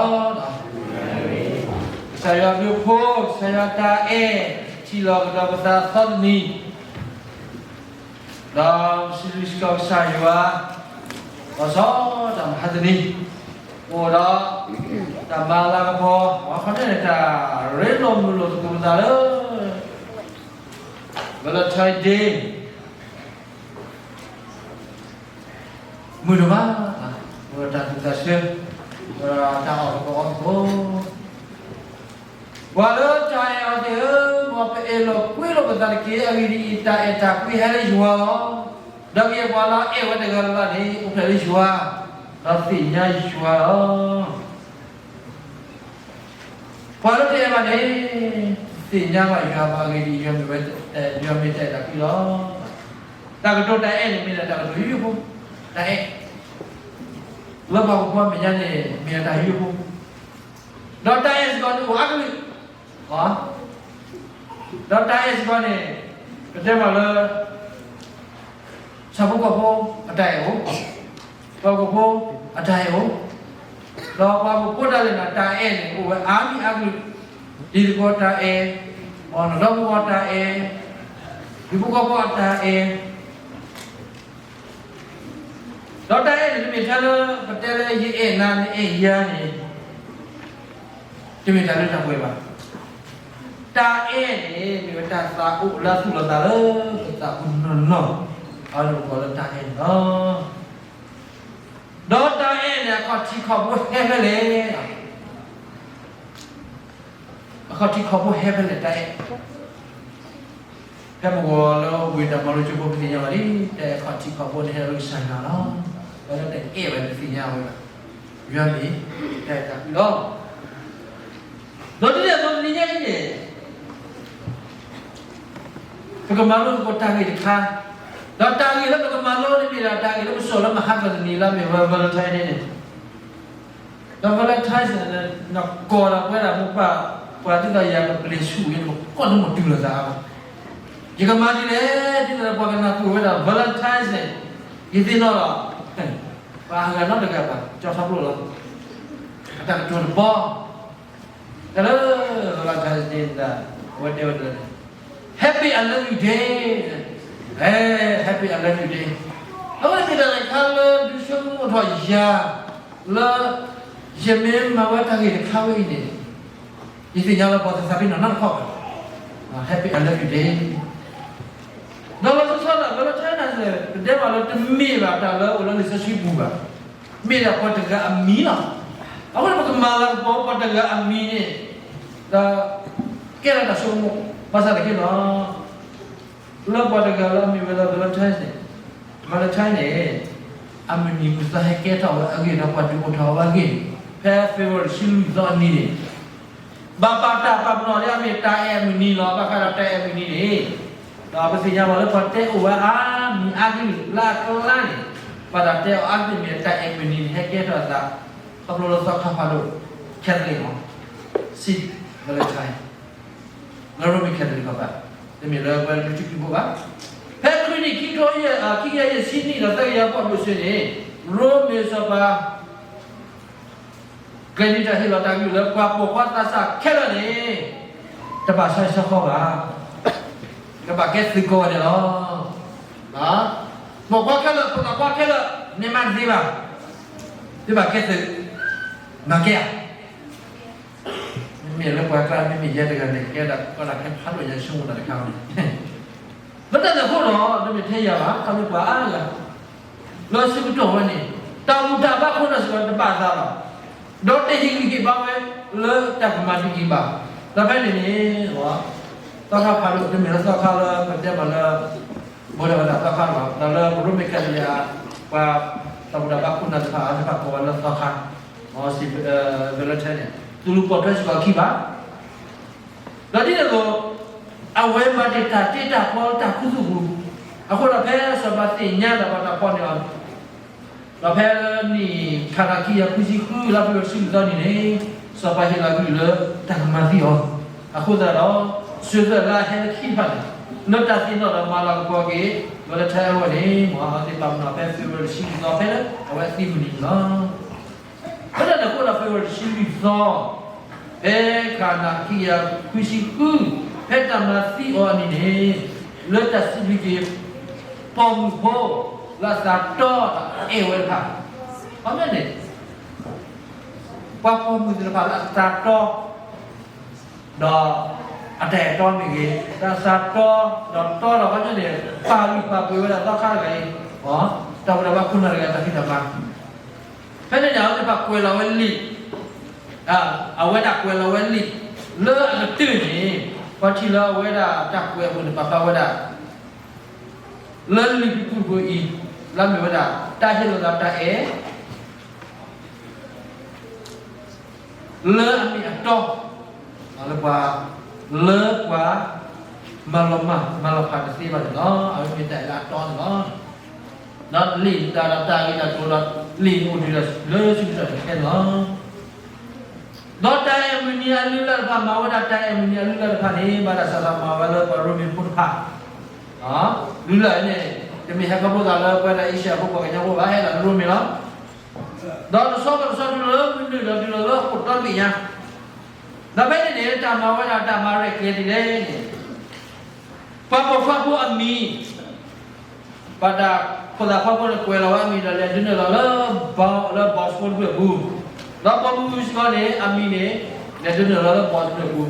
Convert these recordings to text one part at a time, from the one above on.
ကစၢ်ယွၤဘျုးဖှိၣ်, ကစၢ်ယွၤတၢ်အဲၣ် ထံၣ်လီၤကဒီးပသးသီတနံၤ, ဒီးပစံးဘျုးစ့ၢ်ကီးကစၢ်ယွၤ လီၤဆီဒၣ်တၢ်မဟါတနံၤ, အိၣ်ဒီးတၢ်မၤလၤကပီၤ ပှၤခီန့ၣ် တၢ်ရ့လိာ်မုာ်လိာ်သကိးပသးလၢ Valentine Day မုာ်ဒိၣ်မး, အိၣ်ဒီးတၢ်သူၣ်တၢ်ဆၢ, အိၣ်ဒီးတၢ်အီၣ်သကိးအီသကိး, ပှၤလၢတၢ်အဲၣ်အီၤသ့ၣ်ဧၢ, မ်ပအဲၣ်လိာ်ကွံလိာ်ပသးတက့ၢ်. အဂ့ၢ်ဒ်အံၤ, တၢ်အဲၣ်တၢ်ကွံဟဲလၢယွၤလီၤ. ဒီးကယဲၢ်ပှၤလၢအအဲၣ်ဝဲတဂၤလၢ်လၢ်န့ၣ် အိၣ်ဖျဲၣ်လၢယွၤ, ဒီးသ့ၣ်ညါယွၤလီၤ. ပှၤလၢတအဲၣ်ဘၣ်န့ၣ် တသ့ၣ်ညါဘၣ်ယွၤဘၣ်. အဂ့ၢ်ဒ်အံၤ, ယွၤမ့ၢ်တၢ်အဲၣ်တၢ်ကွံလီၤ. တၢ်ကတိၤတၢ်အဲၣ်န့ၣ် မ့ၢ်ဒၣ်တၢ်ကတိၤယိယိဖိ, တၢ်အဲၣ် လၢပှၤကညီမဲာ်ညါန့ၣ် မ့ၢ်ဒၣ်တၢ်ယိယိဖိ, ဒီးတၢ်အဲၣ်စ့ၢ်ကီးန့ၣ်အိၣ်အါကလုာ်, ဒီးတၢ်အဲၣ်စ့ၢ်ကီးန့ၣ် ပတဲမ့ၢ်လၢ ဆၣ်ဖိကီၢ်ဖိအတၢ်အဲၣ်အိၣ်, ပှၤကညီဖိအတၢ်အဲၣ်အိၣ်, ဒီးပှၤကညီဖိဒၣ်လဲာ်န့ၣ် တၢ်အဲၣ်န့ၣ် အိၣ်ဝဲအါမံၤအါကလုာ်, တံၤသကိးတၢ်အဲၣ်, ပှၤနီၢ်ဒီမါဝၤတၢ်အဲၣ်, တံၤဖိကီၢ်ဖိအတၢ်အဲၣ်, ဒီးတၢ်အဲၣ်န့ၣ် တမ့ၢ်ထဲလၢ ပတဲလၢယအဲၣ်နၤ နအဲၣ်ယၤန့ၣ် တမ့ၢ်တၢ်လၢတၢ်ပှဲၤဘၣ်. တၢ်အဲၣ်န့ၣ် မ့ၢ်ဝဲတၢ်သးအိၣ်လၢအသူၣ်လီၤသးလၢ ပသးပူၤနီၢ်နီၢ်, အဝဲန့ၣ်ပကိးလၢတၢ်အဲၣ်န့ၣ်လီၤ. ဒီးတၢ်အဲၣ်န့ၣ် အခီၣ်ထံးခီၣ်ဘိဟဲဖဲလဲၣ် အခီၣ်ထံးခီၣ်ဘိဟဲဖဲလဲၣ်တၢ်အဲၣ်, ဖဲမုၢ်ဂီၤလၢဝ့ၢ်တၢ်မၤလိကၠိဖိ ပသ့ၣ်ညါဘၣ်လံ, တၢ်အဲၣ်အခီၣ်ထံးခီၣ်ဘိန့ၣ် ဟဲလၢကစၢ်ယွၤလီၤ. ပှၤလၢတအဲၣ်ဘၣ်န့ၣ် တသ့ၣ်ညါဝဲဘၣ်, ယွၤမ့ၢ်တၢ်အဲၣ်တၢ်ကွံလီၤ. ဒီးဒ်န့ၣ်အသိးတနံၤညါအံၤန့ၣ် ပကမၤလိသကိးတၢ်ဂ့ၢ်တခါ, ဒီးတၢ်ဂ့ၢ်လၢပကမၤလိန့ၣ်မ့ၢ်ဒၣ်တၢ်ဂ့ၢ်လၢပစိာ်လၢမဟါကတနံၤလၢအမ့ၢ်ဝဲ Valentine န့ၣ်န့ၣ်, ဒီး Valentine န့ၣ် နကိးဒီးပဝဲဒၣ်မိၢ်ပၢ် ပှၤဒ်သိးယၤ ပပျံၤဆူၣ်အံၤန့ၣ် ပကိးဒိၣ်မးတုၤလိာ်သးအါဘၣ်. ယကမၤဒ်လဲၣ် ဒ်သိးဒီးပှၤကနၢ်ပၢၢ်ဝဲဒၣ် Valentine န့ၣ် ယသ့ၣ်နီၣ်လီၤ, ပှၤအဂၤနီတဂၤဘၣ် ကၠီထီဖျိလီၤ, အတၢ်ကတိၤတဘီ တၢ်လၢ Valentine န့ၣ် အဝဲတဲဝဲဒၣ် Happy I love you day, Happy I love you day, အဝဲမ့ၢ်တၢ်တခါလၢဒုးဆိကမိၣ်ထီၣ်ယၤ လၢ ယမ့ၢ်မၤဝဲတၢ်ဂ့ၢ်တခါဝဲအံၤန့ၣ် ယသ့ၣ်ညါလၢပှၤတသးပ့ၤနီၣ်နီတခီၣ်ဘၣ်, Happy I love you day. ဒီးလီၤဆီဒၣ် Valentine န့ၣ် ပတဲမ့ၢ်လၢတမ့ၢ်ဘၣ်တၢ်လၢအိၣ်လၢလံာ်စီဆှံပူၤဘၣ်, မ့ၢ်ဒၣ်ပှၤတဂၤအမံၤလီၤ. အဃိန့ၣ် ပကမၤလၤကပီၤပှၤတဂၤအမံၤန့ၣ် ဒီးကဲထီၣ်တၢ်ဆိကမိၣ် ဘၣ်ဆၣ်သနာ်က့ဒီး လၢပှၤတဂၤလၢအမ့ၢ်ဝဲဒၣ် Valentine န့ၣ်, Valentine န့ၣ် အမုၢ်နံၤမုၢ်သီဟဲကဲထီၣ်ဝဲအဂ့ၢ် ဒီးပှၤဒုးအိၣ်ထီၣ်ဝဲအဂ့ၢ်န့ၣ် ဖဲ February တဆံလွံၢ်သီအနံၤန့ၣ် ဘၣ်ပာ်တၢ်ပာ်ပနီၣ်လၢအမ့ၢ်တၢ်အဲၣ်အမုၢ်နံၤလီၤ. ဘၣ်ဃးဒီးတၢ်အဲၣ်အမုၢ်နံၤန့ၣ် ဒီးပသ့ၣ်ညါဘၣ်လၢပှၤတဲအိၣ်ဝဲအါမံၤအါကလုာ်လၢအကျါန့ၣ် ဘၣ်တၢ်တဲအီၤအါကလုာ်မ့ၢ်တၢ်အဲၣ်အမုၢ်နံၤန့ၣ် ဟဲကဲထီၣ်အသး ခီဖျိလၢသီခါဖးဒိၣ် Catholic မ့ၢ် Saint Valentine လၢ Roman Catholic ကီးဘၣ်, တမ့ၢ်လၢပှၤလၢထူကံဖိဘၣ်. ဖဲခရံာ်နံၣ်ခံကထိ ခံကယၤယဲၢ်ဆံနံၣ်ဒီးသၢကယၤဃိးနံၣ်အဆၢန့ၣ် ရိမ့ၤစီၤပၤ ကျဲၤန့ၢ်တၢ်ဟ့ၣ်လီၤတၢ်ကလုၢ်လၢ ပှၤပိာ်ခွါသးစၢ်ခဲလၢာ်န့ၣ် တဘၣ်ဆီဟံၣ်ဆီဃီဘၣ်, ကဘၣ်ကဲသုးကိးဂၤဒဲးလီၤ. ပိာ်ခွါခဲလၢာ် ဖိသၣ်ခွါခဲလၢာ် မ့ၢ်မၤတသ့ဘၣ်, သုဘၣ်ကဲသုး, မၤကဲဧါ. မ့မ့ၢ်လၢပှၤကျါ မ့မ့ၢ်ယဲတဂၤန့ၣ် ကဲဒၣ်ကီးဒၣ်ခဲဖးဒိၣ်ညါ ဆိကမိၣ်တၢ်တခါန့ၣ် လၢတၢ်န့ၣ်အဃိဒီး တမ့ၢ်ထဲယၤဘၣ် ခီဖျိပှၤအါဂၤ လၢဆၢကတီၢ်ဝဲန့ၣ် တၢ်ဘူၣ်တၢ်ဘါခိၣ်နၢ်စ့ၢ်ကီးတဘၣ်အသးဘၣ်, ဒီးတဟ့ၣ်ဂံၢ်ဟ့ၣ်ဘါဝဲလၢတၢ်ကမၤတဂ့ၤဘၣ်. ဒီးဖဲန့ၣ်န့ၣ် သီခါဖးဒိၣ် တမ့ၢ်လၢသီခါလၢပတဲမ့ၢ်လၢ ဘိးဒဲဝဲဒၣ်သီခါလီၤ. ဒီးလၢပရိမ့ၤကဲသလံး ပှၤတၢ်ဘူၣ်တၢ်ဘါခိၣ်နၢ်တဖၣ်အါတဖၣ်ကိးဝဲလၢသီခါ, မ့ၢ်စံး Valentine န့ၣ် တူၢ်လိာ်ပိာ်ထွဲစ့ၢ်ကီးအခံဘၣ်. ဒီးဒ်န့ၣ်အသိး အဝဲမၤတ့ၢ်တၢ်တ့တၢ်ဖျီလၢတၢ်ခူသူၣ်ပူၤ, အဃိဒီးဖဲစီၤပၤသ့ၣ်ညါဒီးပှၤတၢ်ဖီၣ်န့ၢ်အီၤ ဒီးဖဲလၢနံၣ်ခၣ်ထးခံကယၤခွံဆံဃု လါဖ့ၤဘြူၤအါရံၤ တဆံလွံၢ်သီနံၤန့ၣ် စီၤပၤဟ့ၣ်လီၤကလုၢ်လၢတၢ်ကမၤသံအီၤ, အဃိသတးဒီး စၢၤသွဲၣ်လၢအဟဲလၢခံတဖၣ်န့ၣ် လၢတၢ်သ့ၣ်နီၣ်ဒီးမၤလၤကပီၤက့ၤ Valentine အဂီၢ်န့ၣ် မ်အဝဲသ့ၣ်ပာ်ပနီၣ်ဖဲ February တဆံလွံၢ်သီဖဲလၢအဝဲအသံမုၢ်နံၤန့ၣ်လီၤ. ဖဲန့ၣ်အဃိဒီး ဖ့ၤဘြူၤအါရံၤတဆံလွံၢ်သီ, ဖဲခါနၤခံကယၤခွံဆံဃု, ဖဲတၢ်မၤသံအီၤအနံၤန့ၣ်, လၢတၢ်စံးဘျုးက့ၤ ပိာ်မုၣ်ဖိ လၢအသးတီဒီးအဲၣ်ဝဲတဖၣ်, အန့ၣ် ပှၤပိာ်မုၣ်သ့ၣ်တဖၣ်လၢအသးတီ ဒီးအတၢ်အဲၣ်တီမ့ၢ်ဂ့ၤ, တၢ်သးတီ, ဒီးတီဒီးခီပညီန့ၣ် ပာ်လုၢ်ပာ်ပှ့ၤဝဲဒၣ်သီခါတဂၤအံၤ, တၢ်ဘူၣ်တၢ်ဘါခိၣ်နၢ်တဂၤအတၢ်ဖံးတၢ်မၤ, ဖဲန့ၣ်န့ၣ် အဝဲသ့ၣ်တဖၣ်ကွဲးလီၤဝဲလံာ်, အဝဲဒၣ်ကွဲးလီၤဝဲလံာ်, လၢအကတၢၢ်န့ၣ်, ပှၤထံၣ်လၢအဝဲဒၣ်တၢ်ကွဲးအပူၤန့ၣ် ပာ်ဖျါဝဲဒၣ် လၢလံာ်ဖံးဖုၣ်ဖိအံၤ, လၢအမ့ၢ်ဝဲဒၣ် တၢ်ဟ့ၣ်လီၤသးတၢ်အဲၣ် လၢအမ့ၢ်အတီ, လၢပှၤ, လၢပှၤမၤလီၤမၢ် မၤလီၤဖးတသ့ဘၣ်န့ၣ်လီၤ. အဝဲမ့ၢ်တၢ်အဲၣ်လၢအတီန့ၣ်လီၤ. ဒီးလံာ်တၢ်ဒီးတၢ်ဂ့ၢ်တၢ်ကျိၤဒီး လံာ်အိၣ်ဒံးဒီးလၢဆံးကတၢၢ်တခဲန့ၣ်လီၤ. ဒီးတၢ်အဲၣ်မုၢ်နံၤအလုၢ်အလၢ်တဖၣ် မၤဝဲဒၣ်တၢ်အဲၣ်မုၢ်နံၤအလုၢ်အလၢ်တဖၣ်န့ၣ် ဘၣ်တၢ်စးထီၣ်မၤဝဲလၢပှၤရိမ့ၤဖိတဖၣ် လုၢ်လၢ်န့ၣ် တမ့ၢ်ဟဲခီဖျိသးလၢပဝဲဒၣ်အ့ရှၢၣ်ဖိပှၤကညီဖိဘၣ်, ဟဲလီၤလၢရိမ့ၤလီၤ. ဒီးတဆီဘၣ်တဆီတုၤလၢမုၢ်နုာ်ဒီးတုၤလီၤလၢအိၣ်တီဘ့ၣ်ညါ, ဒီးဖဲန့ၣ်န့ၣ် တၢ်မၤဝဲဒၣ်တၢ်မၤရဲၣ်ကျဲၤဒ်လဲၣ်န့ၣ် ပှၤပိာ်ခွါဖိအမံၤ, ဘၣ်တၢ်ခိၣ်သးဖိဖိန့ၣ် ကွဲးလီၤဝဲအမံၤဒီး လဲၤဒုးနုာ်လီၤလၢ လၢဘီစဖိတဖျၢၣ်အပူၤ, ဒီးပိာ်မုၣ်စ့ၢ်ကီးန့ၣ် အမံၤန့ၣ် လဲၤဒုးနုာ်လီၤလၢဘီစဖိတဖျၢၣ်အပူၤ.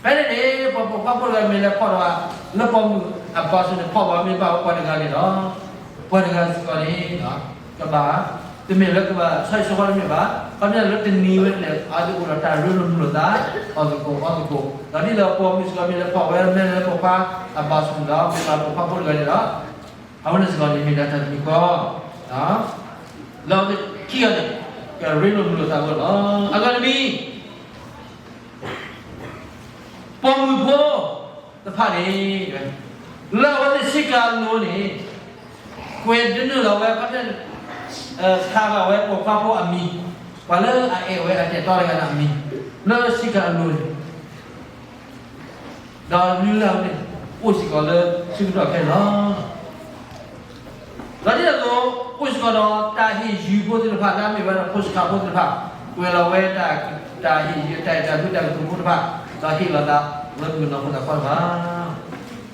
ဖဲန့ၣ်န့ၣ် ပှၤပိာ်ခွါဖိတဂၤမ့ၢ်လဲၤဖီၣ်ဒီး လၢပိာ်မုၣ်အဘီစဖိန့ၣ် ဖီၣ်ဘၣ်မ့ၢ်ဘၣ်ဝဲပှၤတဂၤန့ၣ်ဒီး ပှၤတဂၤစ့ၢ်ကီးန့ၣ် ကဘၣ်, တမ့ၢ်လၢကဘၣ်ဆီဟံၣ်ဆီဃီတမ့ၢ်ဘၣ်, ခီပညီလၢတနံၤဝဲန့ၣ် အဝဲသ့ၣ်အိၣ်ဒီးတၢ်ရ့လိာ်မုာ်လိာ်သး အီၣ်သကိးအီသကိး, ဒီးဒ်သိးပိာ်မုၣ်စ့ၢ်ကီးမ့ၢ်လဲၤဖီၣ်ဝဲ မ့ၢ်လဲၤပိာ်ခွါအဘီစဖိဒီး မ့ၢ်ဘၣ်ပိာ်ခွါဖိတဂၤန့ၣ်ဒီး အဝဲန့ၣ်စ့ၢ်ကီးန့ၣ်မ့ၢ်ဒၣ်တၢ်တမံၤဃီ လၢအဝဲသ့ၣ်ခံဂၤန့ၣ် ကရ့လိာ်မုာ်လိာ်သးအဂီၢ်လီၤ. အဂၤတမံၤ ပိာ်မုၣ်ဖိတဖၣ်န့ၣ် လၢအဝဲသ့ၣ်ဆ့ကၤအလိၤန့ၣ် ကွဲးဒုးနုာ်လီၤဝဲ ခီပညီ ဆါဘၣ်ဝဲပိာ်ခွါဖိအမံၤ, ပှၤလၢအအဲၣ်ဝဲအတၢ်အဲၣ်တီတဂၤန့ၣ်အမံၤ လၢဆ့ကၤအလိၤန့ၣ် ဒီးလုၢ်လၢ်ဝဲန့ၣ် အိၣ်စ့ၢ်ကီးလၢဆၢကတီၢ်ခဲအံၤလီၤ. ဒီးဒ်န့ၣ်အသိး အိၣ်စ့ၢ်ကီးဒီးတၢ်ဟ့ၣ်ယုၢ်ဖိသ့ၣ်တဖၣ် လၢအမ့ၢ်ဝဲဒၣ်ဖိစခါဖိသ့ၣ်တဖၣ် ကွဲးလီၤဝဲတၢ်ဟ့ၣ်ယုၢ် တၢ်အဲၣ်တၢ်ကွံတၢ်ကတိၤဖိတဖၣ် ဒီးဟ့ၣ်လီၤသးလၢပနီၢ်ခိသးခီတဖၣ်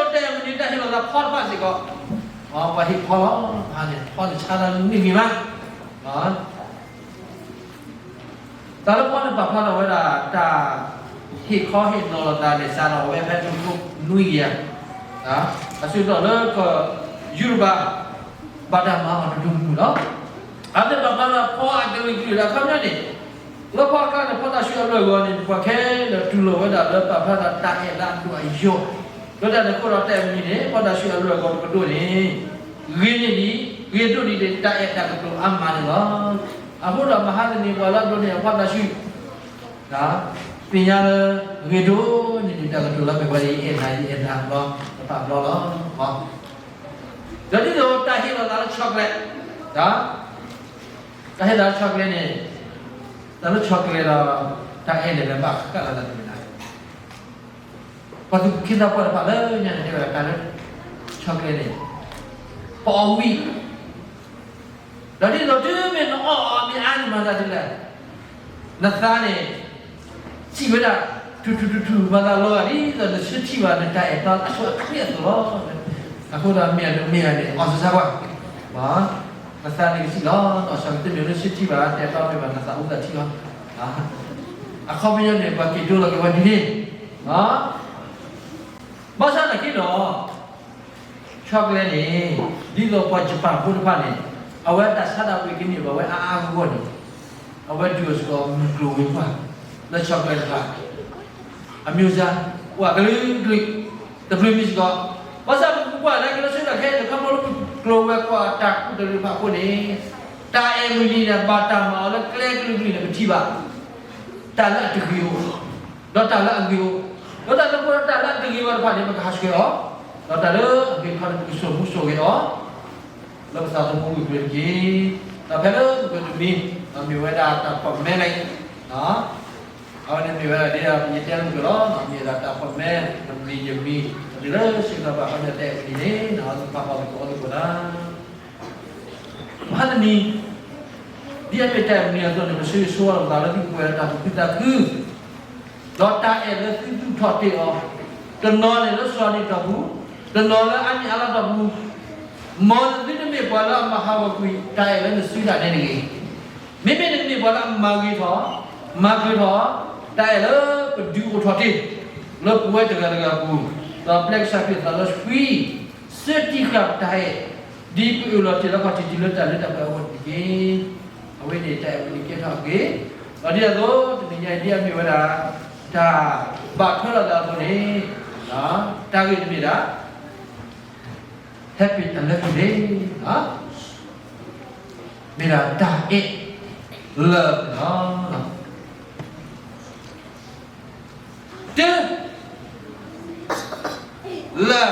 ဒီးဒ်န့ၣ်အသိး တၢ်အဲၣ်မုၢ်နံၤတၢ်ဟ့ၣ်လီၤသးဖီတဖၣ်စ့ၢ်ကီး ပှၤဟ့ၣ်ဖီလီၤ, ဖီန့ၣ် ဖီန့ၣ်ဆါတၢ်န့ၢ်ဂ့ၤမး တၢ်လၢဖီန့ၣ်ပာ်ဖျါထီၣ်ဝဲဒၣ် တၢ်ဟ့ၣ်ခီဟ့ၣ်နီၤလိာ်သးန့ၣ် စးထီၣ်ဝဲဖဲတကထိနွံကယၤ အဆၢကတီၢ်လၢကီၢ်ယူရပၤ ဘၣ်တၢ်မၤအီၤတဒိၣ်မုၢ်လီၤ. အဝဲသ့ၣ်ပာ်ဖျါလၢဖီအကလုာ်ကလုာ်လၢအခီပညီန့ၣ် လၢဖီအခါန့ၣ် ဖီသးဆှံအလၢၢ်အဂီၢ်န့ၣ် ပှၤခဲလၢာ်တူၢ်လိာ်ဝဲဒၣ်လၢပာ်ဖျါဒၣ်တၢ်အဲၣ်လၢအဒိၣ်အယိာ်, လၢတၢ်န့ၣ်အဃိဒီးတၢ်အဲၣ်မုၢ်နံၤန့ၣ် ဖီသးဆှံအလၢၢ်အဂီၢ်တကဒိၣ်န့ၣ် ဂ့ၤန့ၢ်ဒံး ဂ့ၤဒိၣ်ဒံးဒံးတၢ်အဲၣ်တၢ်ကတိၤအါမးန့ၣ်လီၤ. အဃိဒီးမဟါတနံၤပှၤလၢအဒိးန့ၢ်အဖီသးဆှံ သ့ၣ်ညါလၢ ဂ့ၤဒိၣ်န့ၢ်ဒံးတၢ်ကတိၤလၢမ့ၢ်ဝဲဒၣ် ယအဲၣ်နၤ ယအဲၣ်နၤဘျီ တဖၣ်ဘျီလီၤ. ဒီးဒ်သိးတၢ်ဟ့ၣ်လီၤသးလၢ chocolate, တၢ်ဟ့ၣ်လီၤသးလၢ chocolate န့ၣ် တၢ်လၢ chocolate ဒီး တၢ်အဲၣ်န့ၣ်လၢဘၣ်ဃးလိာ်သးတမံၤလၢ် ပှၤသူၣ်က့သးပှၢ်တဖၣ်လၢညါန့ၣ် တဲဝဲဒၣ်တၢ်လၢ chocolate န့ၣ် ပအီၣ်ဝံၤ ဒီးဒ်သိးတုၤမ့ၢ်နအီၣ်အီၤမ့ၢ်အါန့ၣ်မၤသးဒ်လဲၣ်, နသးန့ၣ် စံၣ်ဝဲဒၣ် ထူၣ်ထူၣ်ထူၣ်ထူၣ် မၤသးလီၤဂာ်ဒ်သိးနဆၢထံၣ်ဘၣ်နတၢ်အဲၣ်တီအဆိအချ့အသိးလီၤ. အဃိဒီးမ့ၢ်အဒိးမ့ၢ်ဂ့ၤန့ၣ် အီၣ်စၢၤစၢၤကွၢ်, နသးန့ၣ်ကစံၣ်လီၤ အီၣ်စၢၤတမ့ၢ်လၢဆၢထံၣ်ဘၣ် တၢ်အဲၣ်တီမ့ၢ်ဘၣ် နသးအိၣ်သးထံလီၤ. အခီပညီန့ၣ် ပှၤက့ၤဒိလီၤက့ၤဝဲဒ်န့ၣ် ဘၣ်ဆၣ်သနာ်က့ဒီး chocolate န့ၣ် ဒ်သိးပှၤ Japan ဖိတဖၣ်န့ၣ် အဝဲတၢ်ဆါတၢ်ပှ့ၤကန့ၢ်ဘၣ်ဝဲအါအါဂီၢ်ဂီၢ်န့ၣ် အဝဲဒုးအိၣ်စ့ၢ်ကီးမုၢ်ကျိၤဝဲၤကွာ် လၢ chocolate တဖၣ် အမျိုးစား အိၣ်အကလုာ်ကလုာ် တဖျၢၣ်မံၤစ့ၢ်ကီး ဘၣ်ဆၣ်ပကကွၢ်လၢကလၢဆၢကတီၢ်ခဲအံၤန့ၣ် ခီဖျိလၢမုၢ်ကျိၤဝဲၤကွာ်တၢ်ကူၣ်တရံးတဖၣ်အဃိန့ၣ် တၢ်အဲၣ်မုၢ်နံၤန့ၣ် ဘၣ်တၢ်မၤအီၤလၢကျဲကလုာ်ကလုာ်န့ၣ် ပထံၣ်ဘၣ် တၢ်လၢအတဂ့ၤအိၣ် ဒီးတၢ်လၢအဂ့ၤအိၣ်, ဒီးတၢ်လၢအဃိဒီးတၢ်လၢအတဂ့ၤဘၣ်တဖၣ်န့ၣ် ပကဟးဆှဲးအီၤ, ဒီးတၢ်လၢအဂ့ၤတဖၣ်န့ၣ် ပကစိာ်မူစိာ်ဂဲၤအီၤ လၢပသးသမူဝံၤကျၢၤတက့ၢ်. ဒီးဖဲလၢပကတမံၤ မ့ၢ်ဝဲဒၣ်တၢ်ဖီၣ်မဲလံ, အဝဲန့ၣ်မ့ၢ်ဝဲဒၣ်ဒ်ယတဲလၢပကလီၤ, မ့ၢ်ဒၣ်တၢ်ဖီၣ်မဲ တမံၤယမံၤ တုၤလၢဆၢကတီၢ်ဘၣ် ခီပညီတၢ်အဲၣ်မုၢ်နံၤန့ၣ် နဟီသဖးအီၤသကိးအီၤသကိးနၤ မဟါတနံၤ ဒ်အမ့ၢ်တၢ်အဲၣ်ပူၤန့ၣ်အသိးန့ၣ် ပဆိၣ်ဂ့ၤဆိၣ်ဝါလိာ်ပသးလၢသုကပှဲၤဒီးတၢ်သူၣ်ခုသးခု ဒီးတၢ်အဲၣ်လၢသုသူၣ်ထီၣ်တ့ၢ်အီၤ, တနီၤန့ၣ်လၢစီၤနံၤတီၢ်ပူၤ, တနီၤလၢအါနံၣ်အါလါတီၢ်ပူၤ, မ်နသုတမ့ၢ်ပှၤလၢအမၤဟးဂီၤကွံာ်တၢ်အဲၣ်လၢနစုဒၣ်နဲန့ၣ်တဂ့ၤ. မ့မ့ၢ်နကမ့ၢ်ပှၤလၢအမၤဂ့ၤထီၣ်, မၤကျၢၤထီၣ်, တၢ်အဲၣ်လၢပဒုးအိၣ်ထီၣ်တ့ၢ်, လၢပဝဲတဂၤတဂၤအပူၤ, ဒီးပျဲကစၢ်ခရံာ်သးလၢဆှံ စၢတံၢ်ဃာ်ပတၢ်အဲၣ်, ဒ်ပအၢၣ်လီၤတ့ၢ်လၢခီၣ်ထံးတုၤလၢတၢ်လၢတၢ်ပှဲၤအဂီၢ်န့ၣ်တက့ၢ်. အဝဲန့ၣ်တၢ်အဲၣ်ဝဲန့ၣ်ကဲထီၣ်အဂ့ၤ, ဒီးဒ်အသိး တနံၤညါအံၤဒ်အမ့ၢ်ဝဲဒၣ် တၢ်ဘၣ်ထွဲလိာ်သးအသိးန့ၣ်, တၢ်ဂ့ၢ်တမ့ၢ်ဒၣ် Happy Love Today န့ၣ်လီၤ. မ့ၢ်ဒၣ်တၢ်အဲၣ်လၢာ်န့ၣ်လီၤ. တၢ် လၢာ်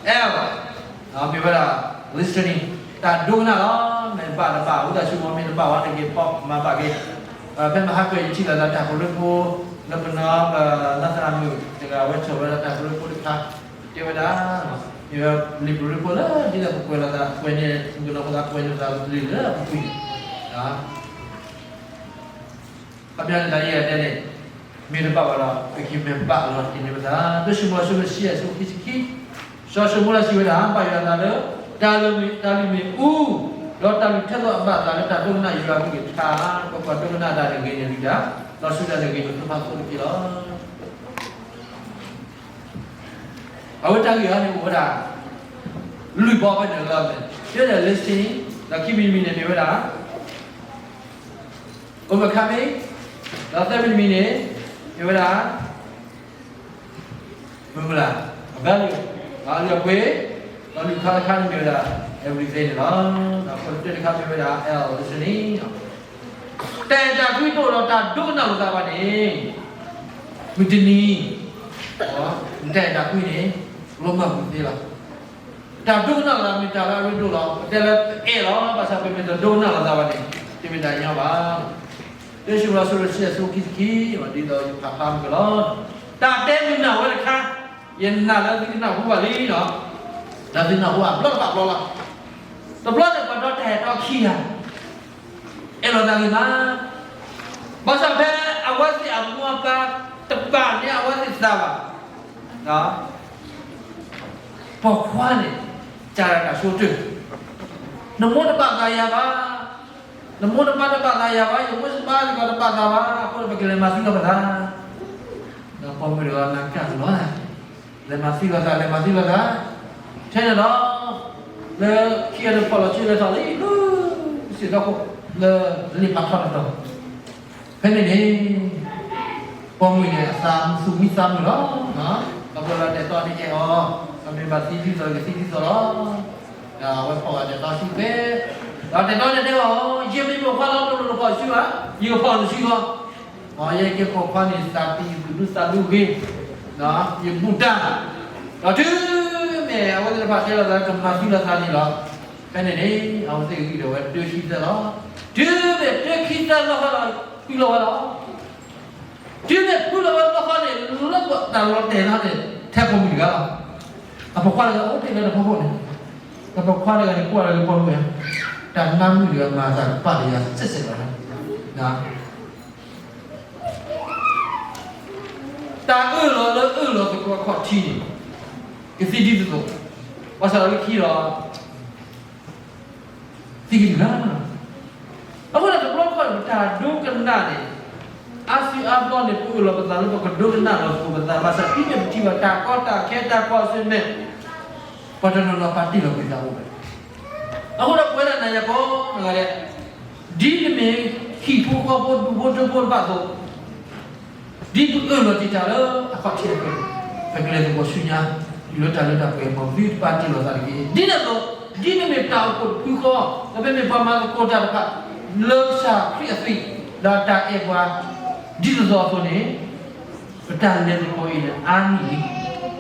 အဲၣ် မ့ၢ်ဝဲဒၣ် listening တၢ်ဒိကနၣ်လီၤ. မ့ၢ်ဘၣ်တဘၣ် ဝံသးစူၤမ့ၢ်တဘၣ်ဝဲတဂ့ၤ ဖီမၤဘၣ်က့ၤ, ဖဲမဟါကဲယထံၣ်လိာ်သးတၢ်ကရၢဖိ လၢပနီၢ် ပနသရၣ်မုၣ်တဂၤ အဝဲထၢၣ်ဝဲဒၣ်တၢ်ကရၢဖိတခါ, တဲဝဲဒၣ် မ့ၢ်ဝဲလံာ်ကရၢဖိလၢဒ်သိးပကွဲးလိာ်သး ကွဲးန့ၣ် မုၢ်ကနီၤဖိသးကွဲးန့ၣ်သးလၢအပူၤကွံာ်န့ၣ် အခီပညီန့ၣ် တၢ်ယဲၢ်တဲန့ၣ် မ့ၢ်တဘၣ်ဘၣ်ဒီး ပကမ့ၢ်ဘၣ်လီၤတ့ၢ်န့ၢ်ပသး, တၢ်ဆိမိၣ်လၢ အဆၢဖိခံဆံခံ, စီၤၡမူၤအ့လးစံးဝဲဒၣ် ဘၣ်ယွၤအသးလၢ တၢ်လုၢ်မ့ၢ်အူ, ဒီးတၢ်လုၢ်ထၢသီအဘၣ်အသးလၢတၢ်ဒိကနၣ်ယွၤအဂ့ၢ်တခါ, ကွၢ်ကွၢ်, ဒိကနၣ်တၢ်န့ၣ်ဂ့ၤန့ၢ်လုၢ်တၢ်, ဒီးစူၢ်တၢ်န့ၣ်ဂ့ၤန့ၢ်သုဖးသိၣ်တက့ၢ်လီၤ. အဝဲတၢ်ဂ့ၢ်အံၤန့ၣ်အိၣ်ဝဲဒၣ် လွံၢ်ဘီဖဲန့ၣ်လီၤ. တၢ်လၢ listening, ဒီးခံမံၤတမံၤန့ၣ်မ့ၢ်ဝဲဒၣ် overcoming, ဒီးသၢမံၤတမံၤန့ၣ် မ့ၢ်ဝဲဒၣ် မ့ၢ်မနုၤလဲၣ် အဘၣ်လံ, အလုၢ်အပှ့ၤ, ဒီးလွံၢ်ခါတခါန့ၣ်မ့ၢ်ဝဲဒၣ် everything န့ၣ်လီၤ. ဒီးအခိၣ်တၢတခါမ့ၢ်ဝဲဒၣ် L listening န့ၣ်လီၤ. တၢ်အဲၣ်တၢ်ကွံတအိၣ်ဒီးတၢ်ဒိကနၣ်လိာ်သးဘၣ်န့ၣ် မုၢ်တနံၤ တၢ်အဲၣ်တၢ်ကွံန့ၣ် လီၤမၢ်ကွံာ်သ့လီၤ. တၢ်ဒိကနၣ်လိာ်သးမ့ၢ်တၢ်လၢအရ့ဒိၣ်လီၤ. ပတဲလၢပအဲၣ်လီၤ, ဘၣ်ဆၣ်ပမ့ၢ်တဒိကနၣ်လိာ်သးဘၣ်န့ၣ် တမ့ၢ်တၢ်ညီဘၣ်. တၢ်ဆိမိၣ်လၢ အဆၢဖိခံဆံခံ, ဒ်သိးယဖးဖျါမုၢ်ကလီၤ. တၢ်တဲမုၢ်နၢ်ဝဲတခါ, ယနာ်လၢသုကနၢ်ဟူဘၣ်လံလီၤ. ဒီးသုနၢ်ဟူဘၣ်ဘျီတဘျီဘျီလီၤ. တဘျီန့ၣ် ပှၤဒီးတၢ်အဲၣ်တီခံဂၤ အဲၣ်လိာ်သးဂ့ၤမး, ဘၣ်ဆၣ်ဖဲအဝဲသ့ၣ်အမိၢ်အပၢ်တပာ်န့ၢ်အဝဲသ့ၣ်သးဘၣ်, ပိာ်ခွါန့ၣ် စံးတၢ်ဆိကတၢၢ်, နမိၢ်တဘၣ်သးယၤဘၣ်, နမိၢ်နပၢ်တဘၣ်သးယၤဘၣ်, ယမိၢ်ယပၢ်စ့ၢ်ကီးတဘၣ်သးဘၣ်, အဃိန့ၣ် ပကလဲၤမၤသံလီၤပသး. ဒီးပိာ်မုၣ်တဂၤနာ်ကၢ်လီၤ, လဲၤမၤသံလီၤသး, လဲၤမၤသံလီၤသး, ထဲန့ၣ်ဒီး လၢခံဂၤတဖီၣ်လီၤဆၢလဲၤထီၣ်လံ လၢ စံၣ်ဒီခိၣ် လၢလ့ၣ်ဖးထီတတီၤ ဖဲန့ၣ်န့ၣ် ပိာ်မုၣ်န့ၣ် အသးသူၣ်မံသးမုာ်လီၤ. ခီဖျိလၢအတဲာ်တီန့ၣ်အဲၣ်အီၤ, အမ့ၢ်ဘၣ်သံဒ်သိးကသံဒ်သိးလီၤ. ဒီးအဝဲဖီၣ်ဘၣ်တဲာ်တီဆူဖဲ, ဒီးတဲာ်တီန့ၣ်တဲအီၤ, ယမ့ၢ်ပိာ်ခွါလီၤ တလိၣ်တဖီၣ်ဆူဘၣ်, ယကဖီၣ်နဆူလီၤ. အယဲကဲပိာ်ခွါန့ၣ် သးပ့ၤသူၣ်ဒူသးဒူဂ့ၤ, ယဘူၣ်တၢ်, ဒီးတုၤမ့ၢ်အဝဲသ့ၣ်တဖၣ်တဲလိာ်သးကမၤသံလိာ်သးန့ၣ်လီၤ. ဖဲန့ၣ်န့ၣ် အဝဲသ့ၣ်ဂံၢ်ဒီးဝဲတၢခံသၢလီၤ. တုၤမ့ၢ်တၢခံသၢလီၤဃီဒီး ဖုလီၤဝဲလီၤ. တုၤမ့ၢ်ဖုလီၤဝဲလီၤဃီန့ၣ် လၢတၢ်လီၤတဲာ်လီၤန့ၣ် ထဲပိာ်မုၣ်တဂၤလီၤ. အပိာ်ခွါတဂၤအိၣ်တ့ၢ်လၢတၢ်ဖီခိၣ်န့ၣ်, အပိာ်ခွါတဂၤန့ၣ် ကွၢ်လၢပိာ်မုၣ်န့ၣ်, တၢ်နါမုၣ်တဂၤမၤသးကပာ်တယၤစဲးစဲးလီၤ. တၢ်အၢၣ်လီၤလၢအၢၣ်လီၤသကိးအခီၣ်ထံးန့ၣ် ကသံဒ်သိးသိး, ဘၣ်ဆၣ်လၢခံဒီး သံကဒံၣ်လၢ်, အဃိဒီးတဘျီခီန့ၣ် ပတၢ်ဒိကနၣ်န့ၣ် အါစုအါဘျီန့ၣ် ပအၢၣ်လီၤပသးလၢပကဒိကနၣ်လီၤသကိးပသး ဘၣ်ဆၣ်တုၤမ့ၢ်ပထံၣ်ဘၣ်တၢ်ကီတၢ်ခဲတၢ်ကွၢ်ဆၢၣ်မဲာ် ပှၤတနီၤနီၤပာ်တ့ၢ်လီၤကွံာ်သးအိၣ်ဝဲ, အဃိဒီးပဝဲဒၣ်နၤယၤကိးဂၤဒဲး ဒ်ပမ့ၢ်ဟံၣ်ဖိဃီဖိဒူၣ်ဖိထၢဖိတဖၣ်အသိး ဒ်ပအၢၣ်လီၤတ့ၢ်တၢ်လၢအခီၣ်ထံးအသိး, ပကလဲၤသကိးဆူညါ တုၤလၢတၢ်လၢတၢ်ပှဲၤ မ်ပသုတပာ်တ့ၢ်လိာ်သးတဂ့ၤ. ဒ်န့ၣ်အသိး ဒ်ပမ့ၢ်တၢ်အိၣ်ဖှိၣ်တဖုဃီ, ဒီးပမ့ၢ်ပှၤမၤသကိးတၢ်တဖၣ် လၢကစၢ်ခရံာ်အသွံၣ် ဒီးတၢ်အဲၣ်ပှၤ ဒ်သိးသိးအသိးန့ၣ် ပတၢ်လဲၤသကိးအံၤန့ၣ် အါနံၣ်လ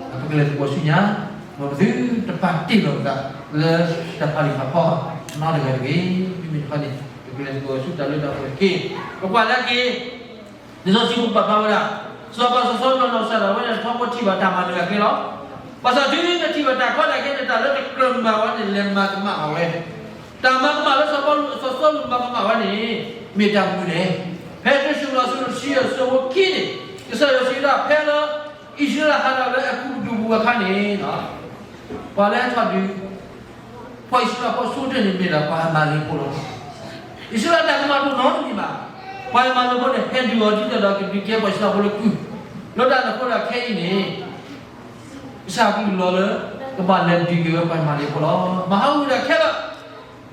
ံ, ဒီးပကလဲၤသကိးဆူညါ မ်ပသုတပာ်တ့ၢ်လိာ်ပသး လၢတၢ်ဖးလံာ်ဖးဖီနီတဂၤတဂ့ၤ. မ့မ့ၢ်တခီန့ၣ် ပကလဲၤသကိးဆူတၢ်လၢတၢ်ပှဲၤတက့ၢ်. ပကွၢ်လၢက့ၤ လံာ်စီဆှံပာ်ဖျါဝဲဒၣ် စီၤပၤစီၤစီလူးနီၢ်ကစၢ်ဒၣ်ဝဲန့ၣ် ထီဘိထံၣ်ဘၣ်တၢ်မၤနၢၤအကျဲလီၤ. ဘၣ်ဆၣ်တုၤနထံၣ်ဘၣ်တၢ်ကီတၢ်ခဲန့ၣ် တၢ်လၢတကြၢးမၤဝဲန့ၣ် လဲၤမၤကမၣ်ဘၣ်ဝဲ. တၢ်မၤကမၣ်လၢစီၤပီလူး စီၤစီလူးမၤကမၣ်ဝဲန့ၣ် မ့ၢ်တၢ်မနုၤလဲၣ်. ဖဲတၢၡမူၤအ့လး အဆၢဒိၣ်တဆံယဲၢ် အဆၢဖိခံန့ၣ် ကစၢ်ယွၤစံးဝဲဒၣ် ဖဲလၢ အံၣ်စရ့လးဟးထီၣ်လၢအဲၤကူပတူးပူၤအခါန့ၣ် ပှၤလၢဟဲထီၣ်ဒုး ပှၤအံၣ်စရ့လးဖိအဆိကတၢၢ်န့ၣ် မ့ၢ်ဒၣ်ပှၤမၤလိာ်ဖိလီၤ. အံၣ်စရ့လးတၢ်ကမၣ်တအိၣ်နီတမံၤဘၣ်. ပှၤမၤလိာ်ဖိန့ၣ် ဟဲဒုးအီၤဒ်သိးဒီးကဒုးကဲပှၤအံၣ်စရ့လးဖိလၢကုၢ်, လၢတၢ်န့ၣ်အဃိဒီးခဲအံၤန့ၣ် ကစၢ်ကလုၢ်လီၤလၢ ကဘၣ်လဲၤဒုးက့ၤဝဲပှၤမၤလိာ်ဖိလီၤ. မၤဟးဂီၤဝဲဒၣ်ခဲလၢာ်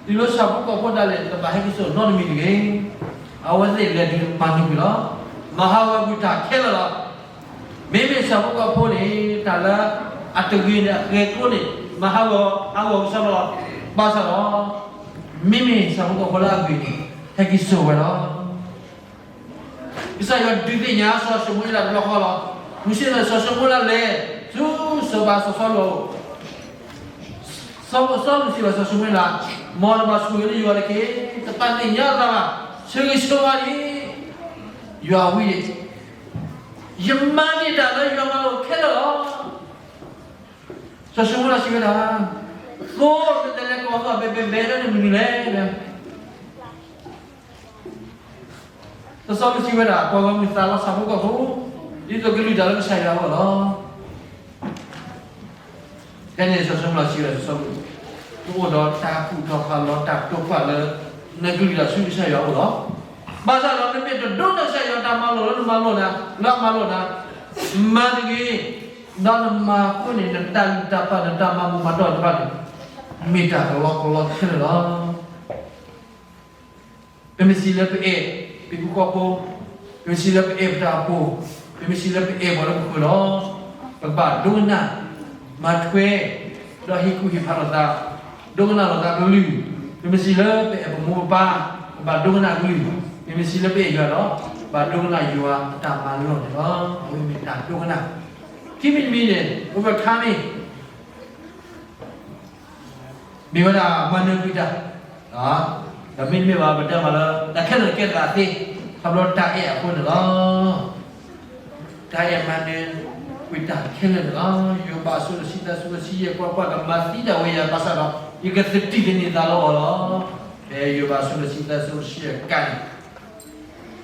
တုၤလၢဆၣ်ဖိကီၢ်ဖိဒၣ်လဲာ် တဘၣ်ဟဲက့ၤစိာ်နီတမံၤတဂ့ၤ. အဝဲသ့ၣ်လဲၤဒုးမၤနၢၤကွံာ်လီၤ. မၤဟးဂီၤကွံာ်တၢ်ခဲလၢာ်လီၤ. မ့မ့ၢ်ဆၣ်ဖိကီၢ်ဖိန့ၣ် တၢ်လၢအတဂ့ၤန့ၣ် အဂဲၤကျိန့ၣ် မၤဟးဂီၤ ဟးဂီၤကစီဒီလီၤ. ဘၣ်ဆၣ်ဒီး မ့မ့ၢ်ဆၣ်ဖိကီၢ်ဖိလၢအဂ့ၤန့ၣ် ဟဲက့ၤစိာ်ဝဲလီၤ. ကစၢ်ယွၤဒုးသ့ၣ်ညါစီၤၡမူၤအ့လးတဘျီဃီလီၤ. မုၢ်ဆ့ၣ်လၢစီၤၡမူၤအ့လးလဲၤဆူစီၤပၤစီၤစီလူးအအိၣ်, စီၤပၤစီလူးစံးဘၣ်စီၤၡမူၤအ့လး, မ်နဘၣ်ဆိၣ်ဂ့ၤလၢယွၤတက့ၢ်, တပာ်သ့ၣ်ညါသးဘၣ်, ဆၢဂ့ၤဆၢဝါလံ. ယွၤဝံၤန့ၣ် ယမၤန့ၢ်တၢ်လၢယွၤမၤလိာ်ခဲလၢာ်လီၤ. စီၤၡမူၤအ့လးစံးဝဲဒၣ်, သိးနတလဲၤကီၤသီၣ်ဘဲဘဲဘဲလၢနမနုၤလဲၣ်. စီၤစီလူးစံးဝဲဒၣ်, ပှၤဂီၢ်မုၢ်သးလီၤဆၣ်ဖိကီၢ်ဖိ, ဒ်သိးကလုၢ်တၢ်လၢကစၢ်ယွၤအဂီၢ်လီၤ. ဖဲန့ၣ်စီၤၡမူၤအ့လးစံးဝဲဒၣ်စီၤစီလူး, တအိၣ်ဒီးတၢ်ကူၣ်ထီၣ်ဖးလီၤတၢ်တိာ်ပာ်လၢ နကလုၢ်တၢ်ဆူကစၢ်ယွၤအအိၣ်လီၤ. ဘၣ်ဆၣ်ဒီးနမ့ၢ်တဒိကနၣ်ကစၢ်ယွၤတၢ်မၤလိာ်လၢနမၤလိာ်နၤ, လၢအမၤလိာ်နၤ, မၤတဂ့ၤ, ဒီးနမၤအဃိန့ၣ် နတၢ်လုၢ်တၢ်ပာ် နတၢ်မၤဘူၣ်မၤတီၢ်တဖၣ်န့ၣ် မ့ၢ်တၢ်ကလီကလီခဲလၢာ်လီၤ. ပမ့ၢ်စံးလၢပအဲၣ် ပဟံၣ်ဖိဃီဖိ, ပမ့ၢ်စံးလၢပအဲၣ်ပတၢ်အိၣ်ဖှိၣ်, ပမ့ၢ်စံးလၢပအဲၣ်ပှၤလၢပဃၢၤလီၤ, ပကဘၣ်ဒိကနၣ်, မၤထွဲ, ဒီးဟ့ၣ်ကူၣ်ဟ့ၣ်ဖးလိာ်သး, ဒိကနၣ်လိာ်သးကလုၢ်, ပမ့ၢ်စံးလၢပအဲၣ်ပမိၢ်ပပၢ်, ပဘၣ်ဒိကနၣ်ကလုၢ်, ပမ့ၢ်စံးလၢပအဲၣ်ယွၤဒီး ဘၣ်ဒိကနၣ်ယွၤအတၢ်မၤလိာ်န့ၣ်လီၤ. အဝဲမ့ၢ်တၢ်ဒိကနၣ်. ခံမံၤတမံၤန့ၣ် ပဘၣ်ခါမ့ၢ် မ့ၢ်ဝဲဒၣ်မၤနၢၤကွံာ်တၢ်, ဒီးမ့တမ့ၢ်ဘၣ် ပတဲမးလၢ တၢ်ခဲလၢာ်ကဲထီၣ်သ့ ခီဖျိတၢ်အဲၣ်အဃိန့ၣ်လီၤ. တၢ်အဲၣ်မၤနၢၤကွံာ်တၢ်ခဲလၢာ်န့ၣ်လီၤ. ယိၤဘးအဆၢဒိၣ်တဆံသၢ အဆၢဖိတဆံယဲၢ် ကွၢ်ကွၢ်, ကမၤသံဒၣ်ဝဲယၤဘၣ်ဆၣ်ဒီး ယကသတံၢ်ကန့ၢ်သးလၢအီၤလီၤ. ဖဲယိၤဘးအဆၢဒိၣ်တဆံသၢ အဆၢဖိတဆံယဲၢ်ကါန့ၣ် ပက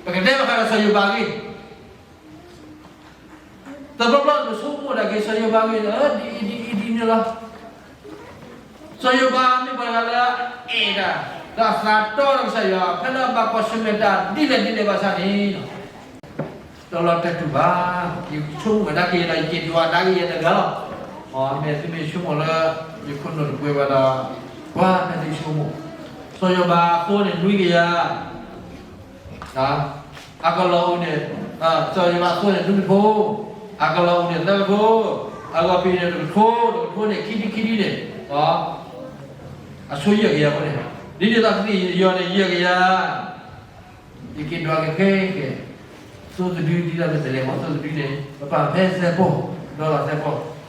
တဲဘၣ်ဃးဒီးစီၤယိၤဘးအဂ့ၢ် တဘျီဘျီန့ၣ် ပဆိကမိၣ်ဒၣ်က့ၤစီၤယိၤဘးအဂ့ၢ်န့ၣ် ဒ်အံၤဒ်အံၤဒ်န့ၣ်လီၤ. စီၤယိၤဘးမ့ၢ်ပှၤတဂၤလၢအအဲၣ်တၢ် ဒီးအသးတီဒီးကစၢ်ယွၤ ဖဲလၢအဘၣ်ကွၢ်ဆၢၣ်မဲာ်တၢ်ဒ်လဲၣ်ဒ်လဲၣ်ဘၣ်ဆၣ်န့ၣ် တလီၤတဲာ်တူာ်ဘၣ်. ယဆိကမိၣ်ဝဲဒၣ်က့ၤဒီး ယက့ၤဒွးဒၣ်က့ၤယဲတဂၤလီၤ. မ့ၢ်သုမ့ၢ်ဆိကမိၣ်လၢ ယခိၣ်နူာ်တပှဲၤဘၣ်ဒီး ကွၢ်ဖဲသုဆိကမိၣ်, စီၤယိၤဘးအသိန့ၣ် နွံကယၤ အကလီၤအိၣ်န့ၣ်, စီၤယိၤဘးအသိန့ၣ် နွံကထိ, အကလီၤအိၣ်န့ၣ် သၢကထိ, အဂီၤဖံးန့ၣ် တကထိ, တကထိန့ၣ် ခံဒုခံဒုန့ၣ်, အဆိယဲၢ်ကယၤဖိန့ၣ်, ဒ်န့ၣ်အသိးကသံၣ်ယီၤန့ၣ် ယဲၢ်ကယၤ, ယက့ၤဒွးက့ၤဖဲကဲ, သိတဒုဒ်သိးပတလဲၤမၤသိတဒုန့ၣ် ပပာ်ဖဲသၢပီၢ်, ဒီလၣ်သၢပီၢ်,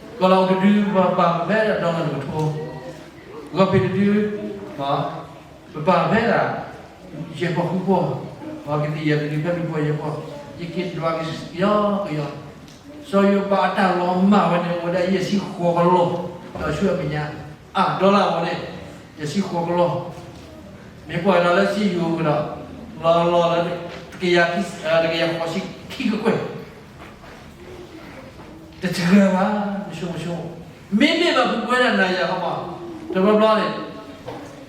ကလီၤအိၣ်တဒု ပပာ်ဖဲဒီလၣ်တကထိ, ဂီၤဖံးတဒု ပပာ်ဖဲဒၣ် ယဲၢ်ပီၢ်ဃုပီၢ်, ပကသံၣ်ယီၤတဒုဖဲလွံၢ်ပီၢ်ယဲၢ်ပီၢ်, ယက့ၤဒွးက့ၤကယီကယီ, စီၤယိၤဘးအတၢ်လီၤမၢ်ဝဲန့ၣ် အိၣ်ဝဲဒၣ်ယဲၢ်ဆံဃိးကလီၢ်, ဒီးဆူအမဲာ်ညါ, အါ ဒီလၣ်ဝဲန့ၣ်, ယဲၢ်ဆံဃိးကလီၢ်, မ့ၢ်ကွၢ်ဒီးလၢဆံယူၤကဒီး, လီၤလီၤလၢ တကယၤဃိးဆံခံကကွဲၢ် တစှၤဘၣ်, မဆိမဆိ, မ့မ့ၢ်ဘၣ်ပှၤပဝဲဒၣ်နၤယၤဟီမး, တဘျီဘျီန့ၣ်,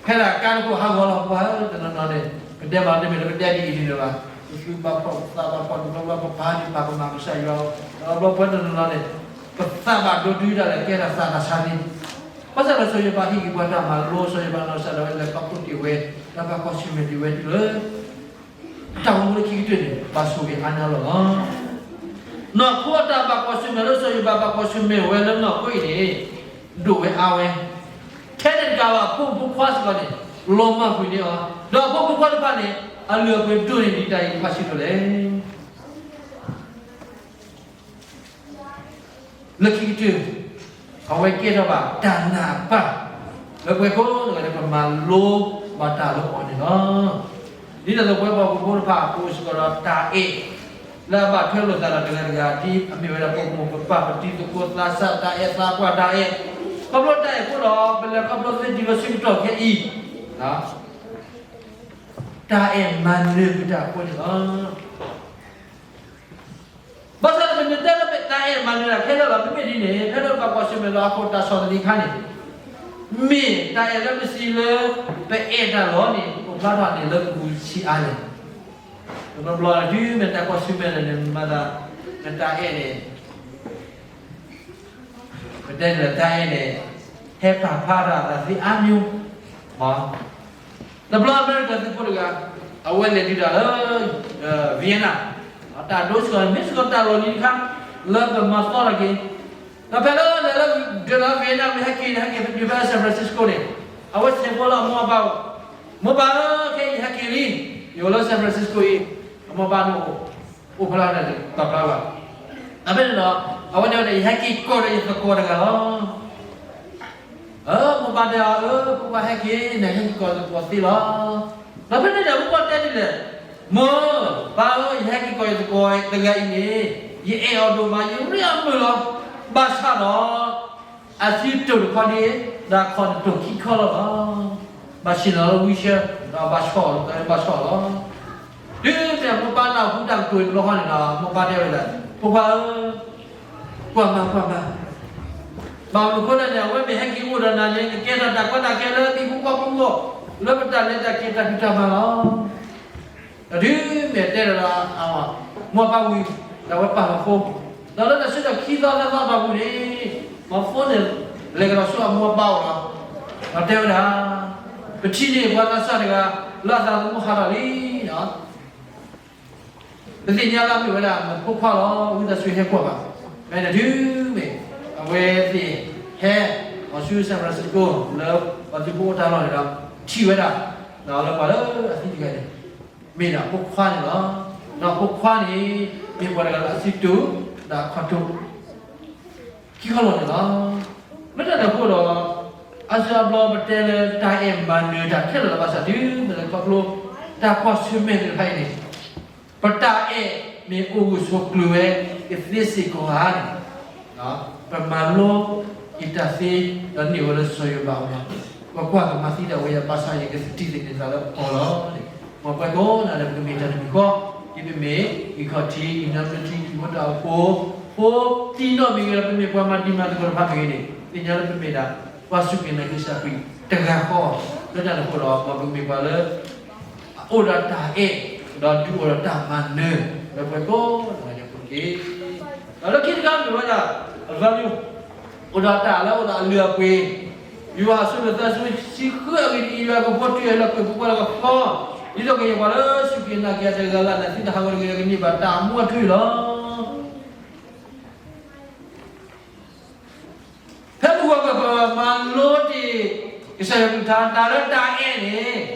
ဖဲဒၣ်ကါတခိၣ်ဟးဂီၤလီၤပှၤဧၢ တနီၤနီၤန့ၣ်, ပတဲမးတမ့ၢ်လၢပတဲဒ်အံၤဒ်န့ၣ်ဘၣ်, ပသူၣ်ဘၣ်ဖှီၣ်ပသးဘၣ်ဖှီၣ်တဘျီဘျီ ပပာ်ဒံးပာ်ကမၣ်ကစၢ်ယွၤ, တဘျီဘျီပှၤတနီၤနီၤန့ၣ်, ပသးဘၣ်ဒိတုၤဒၣ်လဲာ်ကဲဒၣ်သးတၢ်ဆါန့ၣ်, ဘၣ်ဆၣ်ဒီးစီၤယိၤဘးဟ့ၣ်ဂံၢ်ပှၤတၢ်မၤလိ စီၤယိၤဘးနီၢ်ကစၢ်ဒၣ်ဝဲလဲၤခီဖျိတ့ၢ်ဝဲ, ဒီးဘၣ်ကွၢ်ဆၢၣ်မဲာ်တ့ၢ်ဝဲတုၤလၢ တၢ်အိၣ်မူလၢခံကတၢၢ်န့ၣ် ဘၣ်ဆိၣ်ဂ့ၤအါန့ၢ်အလီၢ်လီၤ. နီၢ်ခိအတၢ်ဘၣ်ကွၢ်ဆၢၣ်မဲာ်လၢစီၤယိၤဘးဘၣ်ကွၢ်ဆၢၣ်မဲာ်ဝဲလၢနီၢ်ခိအံၤန့ၣ် ဒိၣ်ဝဲအါဝဲ, ထဲန့ၣ်တကးဘၣ် အဖိမုၣ်ဖိခွါစ့ၢ်ကီးန့ၣ် လီၤမၢ်ကွံာ်န့ၢ်အီၤ, ဒီးအဖိမုၣ်ဖိခွါတဖၣ်န့ၣ် အလုၢ်အပှ့ၤဒိၣ်န့ၢ်ဒံးတၢ်အံၤတဖၣ်ဆံးဒိၣ်လဲၣ်. လၢခံကတၢၢ် အဝဲကဲထီၣ်ဘၣ်တၢ်နာ်အပၢ် လၢပှၤကိးဂၤဒဲး ပမၤလိဘၣ်တၢ်လၢအီၤန့ၣ်လီၤ. ဒ်သိးပဝဲပှၤဟီၣ်ခိၣ်ဖိတဖၣ်အပူၤစ့ၢ်ကီးဒီးတၢ်အဲၣ် လၢအဘၣ်ထွဲလိာ်သးဒီးတဂၤတဂၤ ဒ်အမ့ၢ်ဝဲဒၣ်ပမိၢ်ပပၢ် ပတံၤသကိးသးစၢ် တၢ်အဲၣ်သးကွၢ်တၢ်အဲၣ်, ခီဖျိတၢ်အဲၣ်အဃိဒီး ပလဲၤခီဖျိသ့တုၤလၢဆၢကတီၢ်ခဲအံၤ တၢ်အဲၣ်မၤနၢၤက့ၤတၢ်အဃိန့ၣ်လီၤ. ဘၣ်ဆၣ်ဒီး ပမ့ၢ်တဲလၢတၢ်အဲၣ်မၤနၢၤတၢ်ခဲလၢာ်လီၤ. မ့မ့ၢ်ဒ်န့ၣ် ဖဲလၢပှၤကွၢ်ဆၢၣ်မဲာ်လီၤအဃိ တၢ်ဆီၣ်သနံးခါန့ၣ် မ့ၢ်တၢ်အဲၣ်လၢပစံးလၢ ပအဲၣ်တၢ်လီၤန့ၣ် အိၣ်ဖျါထီၣ်န့ၣ်လၢပပူၤဆံးအါလဲၣ်. တဘျီဘျီတုၤမ့ၢ်တၢ်ကွၢ်ဆၢၣ်မဲာ်ဒီးန့ၣ် မၤသး ပတၢ်အဲၣ်န့ၣ် ပတဲလၢတၢ်အဲၣ်န့ၣ် ဟဲပာ်ဖျါထီၣ်အသးသ့အါမံၤ, တဘျီအမဲရကၤသုးဖိတဂၤ အဝဲလဲၤဒုးတၢ်လၢ Vienna, တၢ်ဒိစ့ၢ်ကီး မ့ၢ်စ့ၢ်ကီးတၢ်လီၢ်လံၤတခါ လၢပမၤသီထီၣ်က့ၤ, ဒီးဖဲလၢလဲၤလၢ ဒၢးလၢ Vienna မ့ၢ်ဟဲက့ၤန့ၣ် ဟဲက့ၤပတုၤဖဲ San Francisco န့ၣ် အဝဲဆဲးဖိလၢအမိၢ်အပၢ်အိၣ်, မိၢ်ပၢ်ဧၢ, ခဲအံၤယဟဲက့ၤလံ, ယအိၣ်လၢ San Francisco အံၤ, အမိၢ်ပၢ်န့ၣ်အိၣ်, အိၣ်ဖဲလဲၣ်န့ၣ် ပာ်ဖျါဘၣ်. အဖဲန့ၣ်ဒီး အဝဲတဲဝဲဒၣ် ယဟဲက့ၤကိးဒီးယသကိးတဂၤလီၤ. အၢ မိၢ်ပၢ်တဲအီၤ အၢ ဖိခွါဟဲက့ၤ နဟဲက့ၤကိးသကိးသ့လီၤ. ဒီးဖဲန့ၣ်ဒီး ဖိခွါတဲဒ်လဲၣ်, မိၢ်ပၢ်ဧၢ, ယဟဲက့ၤကိးယသကိးတဂၤအံၤန့ၣ် ယအဲၣ်အီၤဒိၣ်မး ယရ့အမုာ်လီၤ. ဘၣ်ဆၣ်ဒီး အစုတိၢ်တခီဒ် ဒီးခီၣ်တတိၢ်ခံခီလီၤလီၤ. ဘၣ်ဆ့ၣ်နီၤလၢ wheelchair ဒီးဘၣ်ဆီၣ်အီၤ ဘၣ်ဆီၣ်အီၤလီၤ. တုၤမ့ၢ်မိၢ်ပၢ်နၢ်ဟူတၢ်ကတိၤတဘျီဃီန့ၣ်ဒီး မိၢ်ပၢ်တဲဝဲဒၣ်, ဖိခွါဧၢ, ကွၢ်မး ကွၢ်မး, ဘၣ်မနုၤအဃိလဲၣ်န့ၣ် အဝဲမ့ၢ်ဟဲက့ၤအိၣ်ဒီးနၤန့ၣ် နကဲထီၣ်တၢ်ကီတၢ်ခဲလၢပဟံၣ်ဖိဃီဖိအဂီၢ် လၢပတၢ်လဲၤတၢ်က့ၤတၢ်ဖံးတၢ်မၤလီၤ. ဒီးတုၤမ့ၢ်တဲဒီး မိၢ်ပၢ်ဝံၤ ဒီးအဝဲပာ်လီၤဖိ, ဒီးလၢတၢ်ဆၢကတီၢ်ခံသီသၢသီအတီၢ်ပူၤန့ၣ် မၤဖိန့ၣ် လဲၤကဒီးဆူအမိၢ်အပၢ်အိၣ်လီၤ. ဒီးတဲဝဲဒၣ်, ပထံၣ်န့ၢ်ပှၤသးစၢ်တဂၤ လၢအသးသမူဟးထီၣ်လံဒီး ပသ့ၣ်ညါလၢအမ့ၢ်ဝဲဒၣ်မ့ၢ်ဖိခွါလီၤ, ဝံသးစူၤဟဲကွၢ်ဘၣ်. ဖဲန့ၣ်တုၤမ့ၢ် အဝဲသ့ၣ်ဟဲ အီၤဆူ San Francisco လၢပှၤသုးဖိအိၣ်တၢ်လီၢ်န့ၣ်ဒီး ထံၣ်ဝဲဒၣ် ဒီးလၢပှၤလၢအသံတဂၤန့ၣ် မ့ၢ်ဒၣ်ဖိခွါန့ၣ်လီၤ. ဒီးဖိခွါန့ၣ် မ့ၢ်ပှၤတဂၤလၢအစုတိၢ် ဒီးအခီၣ်တိၢ် ခံခီလီၢ်န့ၣ်လီၤ. လၢတၢ်န့ၣ်အဃိဒီး အါစုအါဘျီပတဲလၢတၢ်အဲၣ်မၤနၢၤတၢ်ခဲလၢာ်လီၤ. ဘၣ်ဆၣ်တုၤမ့ၢ်လၢခီဖျိ တၢ်ကွၢ်ဆၢၣ်မဲာ်သ့ၣ်တဖၣ်အံၤန့ၣ် ပတၢ်အဲၣ်မ့ၢ်အိၣ်ဂၢၢ်ဆိးကျၢၤဝဲကသ့စ့ၢ်ကီးဧါန့ၣ် ပမၤလိက့ၤတၢ်သ့ ဒီးန့ၢ်ဝဲလၢစီၤယိၤဘးအအိၣ်လီၤ. ပကွၢ်ကမၤသံဒၣ်ဝဲယၤ ဘၣ်ဆၣ်ယကစံၣ်တဲၤတဲလီၤသးလၢအီၤလီၤ. မ်ပှၤကိးဂၤဒဲး ပကမ့ၢ်တၢ်တမံၤဃီ, ဒ်ပမ့ၢ်ဂံၢ်ခီၣ်ထံး ဂံၢ်နါမ့ၢ်ထံ ဂံၢ်ဖိတၢ်အိၣ်ဖှိၣ် ဖိသံနီတမံၤဂ့ၤဒီး ပမ့ၢ်ပှၤမၤတံၤမၤသကိးတဖၣ်မ့ၢ်ဂ့ၤန့ၣ် သ့ၣ်ညါလၢပမ့ၢ်ဒၣ် ပှၤစူၢ်က့ၤနာ်က့ၤကစၢ်ခရံာ်တဂၤဃီ, လၢတၢ်န့ၣ်အဃိဒီး မ်ပကမ့ၢ်ပှၤလၢ အအိၣ်ဒီးတၢ်အဲၣ် ဒီးဒုးအိၣ်ဒီးတၢ်မၤနၢၤ လၢပှၤကိးဂၤဒဲးအပူၤတက့ၢ်. ဒီးလၢခံတခါမ့ၢ်ဝဲဒၣ် အလၢ အိၣ်ဒီးတၢ်လၢအိၣ်ဒီးအလုၢ်အပှ့ၤ, ယွၤအစိၤလၢသးစီဆှံဃုအဂ့ၢ်ဒ်အံၤ, ယွၤကဘီထုအီၤလၢကွဲၤပူၤကွၢ်လၢကဃီ, ဒ်သိးကယဲၢ်ပှၤလၢစူၢ်က့ၤနာ်က့ၤအတဂၤလၢ်လၢ် သုတဟးဂီၤတဂ့ၤ ကန့ၢ်ဘၣ်တၢ်မူအထူအယိာ်လီၤ. ဖဲမုၢ်ဂီၤပမၤလိတ့ၢ် ကစၢ်ယွၤကလုၢ်ကထါ တၢ်လၢတၢ်အဲၣ်န့ၣ်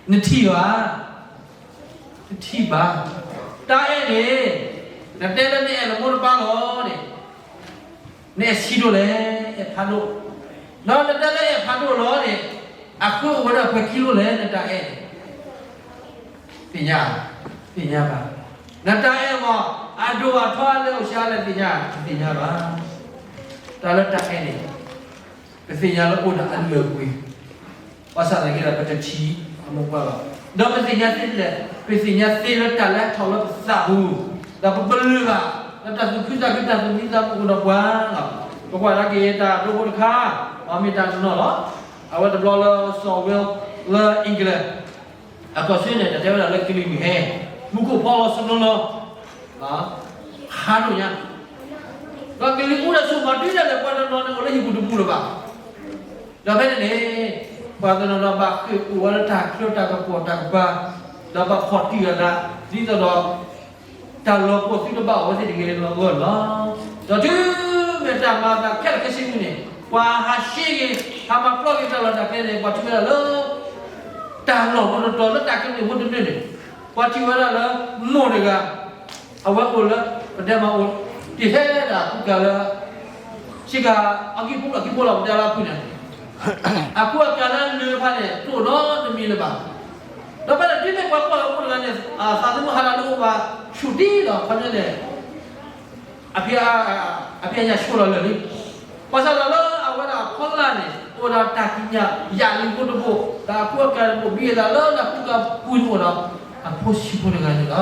နထံၣ်ဘၣ်, တထံၣ်ဘၣ်. တၢ်အဲၣ်န့ၣ် နတဲလၢနအဲၣ်နမိၢ်နပၢ်လီၤန့ၣ် နအဲၣ်ဆံးဒိၣ်လဲၣ်, အဲၣ်ဖးဒိၣ်, ဒီးနတဲလၢအဲၣ်ဖးဒိၣ်လီၤန့ၣ် အဃၢအိၣ်ဝဲဒၣ်ပှဲၤခံလိၣ်လဲၣ် နတၢ်အဲၣ်န့ၣ် သ့ၣ်ညါ, သ့ၣ်ညါဘၣ်. နတၢ်အဲၣ်အဂီၢ် အဒိၣ်အထီအလဲၤအိၣ်ဆံးအါလဲၣ်သ့ၣ်ညါ, တသ့ၣ်ညါဘၣ်. တၢ်လၢတၢ်အဲၣ်န့ၣ် ပသ့ၣ်ညါလၢအိၣ်ဒီးအလုၢ်အပှ့ၤ, ဘၣ်ဆၣ်သနာ်က့ဒီး ပတထံၣ်အမိၢ်ပှၢ်ဘၣ်. ဒီးပသ့ၣ်ညါသ့ဒ်လဲၣ်, ပသ့ၣ်ညါသ့လၢတၢ်လၢအထီၣ်လၢပသးပူၤ, ဒီးပပလၢၢ်ဘၣ်, ဒီးတၢ်သူၣ်ခုသးခု တၢ်သူၣ်မံသးမုာ်အိၣ်ဒီးပှၤလီၤ. ပကွၢ်ဒၣ်က့ၤတၢ်ဒိဖိတခါ, အမ့ၢ်တၢ်တနီၤလီၤ. အဝဲတဘျီလၢစီၤဝဲ လၢ England အကီၢ်ဆၢန့ၣ် တၢ်တဲဝဲဒၣ်လၢကလံၤမုၢ်ဟဲ, မူခိၣ်ဖီလီၤစနီၤလီၤ, ဖးဒိၣ်ညါ, ဒီးကလံၤအူဒီးဆူၣ်မးတုၤဒၣ်လဲာ် ပှၤတနီၤန့ၣ်အိၣ်လၢဟံၣ်ပူၤတပူၤလၢၤဘၣ်. ဒီးဖဲန့ၣ်န့ၣ် ပှၤတနီၤနီၤဘၣ်ဃ့ၢ်အိၣ်ဝဲလၢတၢ်ချၢတၢ်ကပီၤတၢ်ကပၤ, ဒီးဘၣ်ဖီၣ်တံၢ်အသး ဒ်သိးဒီး တၢ်လီၤပှီၢ်သုတဘၣ်အဝဲသ့ၣ်တဂ့ၤလၢအဂီၢ်န့ၣ်လီၤ. ဒီးတုၤမ့ၢ်တၢ်မၤအသးခဲလၢာ်ခဲဆ့မုၢ်န့ၣ် ပှၤဟးရှ့က့ၤ ဟးမၤပျီက့ၤတၢ်လီၢ်တၢ်ကျဲန့ၣ် ပှၤထံၣ်ဝဲဒၣ်လၢ တၢ်လီၢ်ဖိတတီၤလၢတၢ်ကန့ၢ်ဖိတနၢၤန့ၣ် ပှၤထံၣ်ဝဲဒၣ်လၢမိၢ်တဂၤ အဝဲအိၣ်လၢ ပတဲမၤအိၣ် တ့ၢ်ထဲဒၣ်အကူကၤလၢ ဆ့ကၤ အကံၢ်ဖိလီၤ အကံၢ်ဖိလီၤ ပတဲလၢအဖုၣ်န့ၣ် အကူအကၤလၢလၢၢ်တဖၣ်န့ၣ် တအိၣ်နီတမံၤလၢၤဘၣ်. ဒီးဖဲန့ၣ်တုၤမ့ၢ်ပှၤကွၢ်လၢမိၢ်တဂၤန့ၣ် သးသမူဟးလၢတအိၣ်ဘၣ် ဆူၣ်တံၢ်လီၤ ခီပညီန့ၣ် အဖံး အဖံးအညၣ်ဆိလီၤလၢာ်လံ. ဘၣ်ဆၣ်ဒီးလၢအဝဲဒၣ်အဖီလာ်န့ၣ် အိၣ်ဒီးတၢ်ကံးညာ် ယၣ်လံၤဖိတဘိ ဒီးအကူအကၤတဘိ ဘံၣ်အသးလၢတၢ်ကူတၢ်ပူၤန့ၣ်အိၣ်ဒီး အဖိဆံးဖိတဂၤန့ၣ်လီၤ.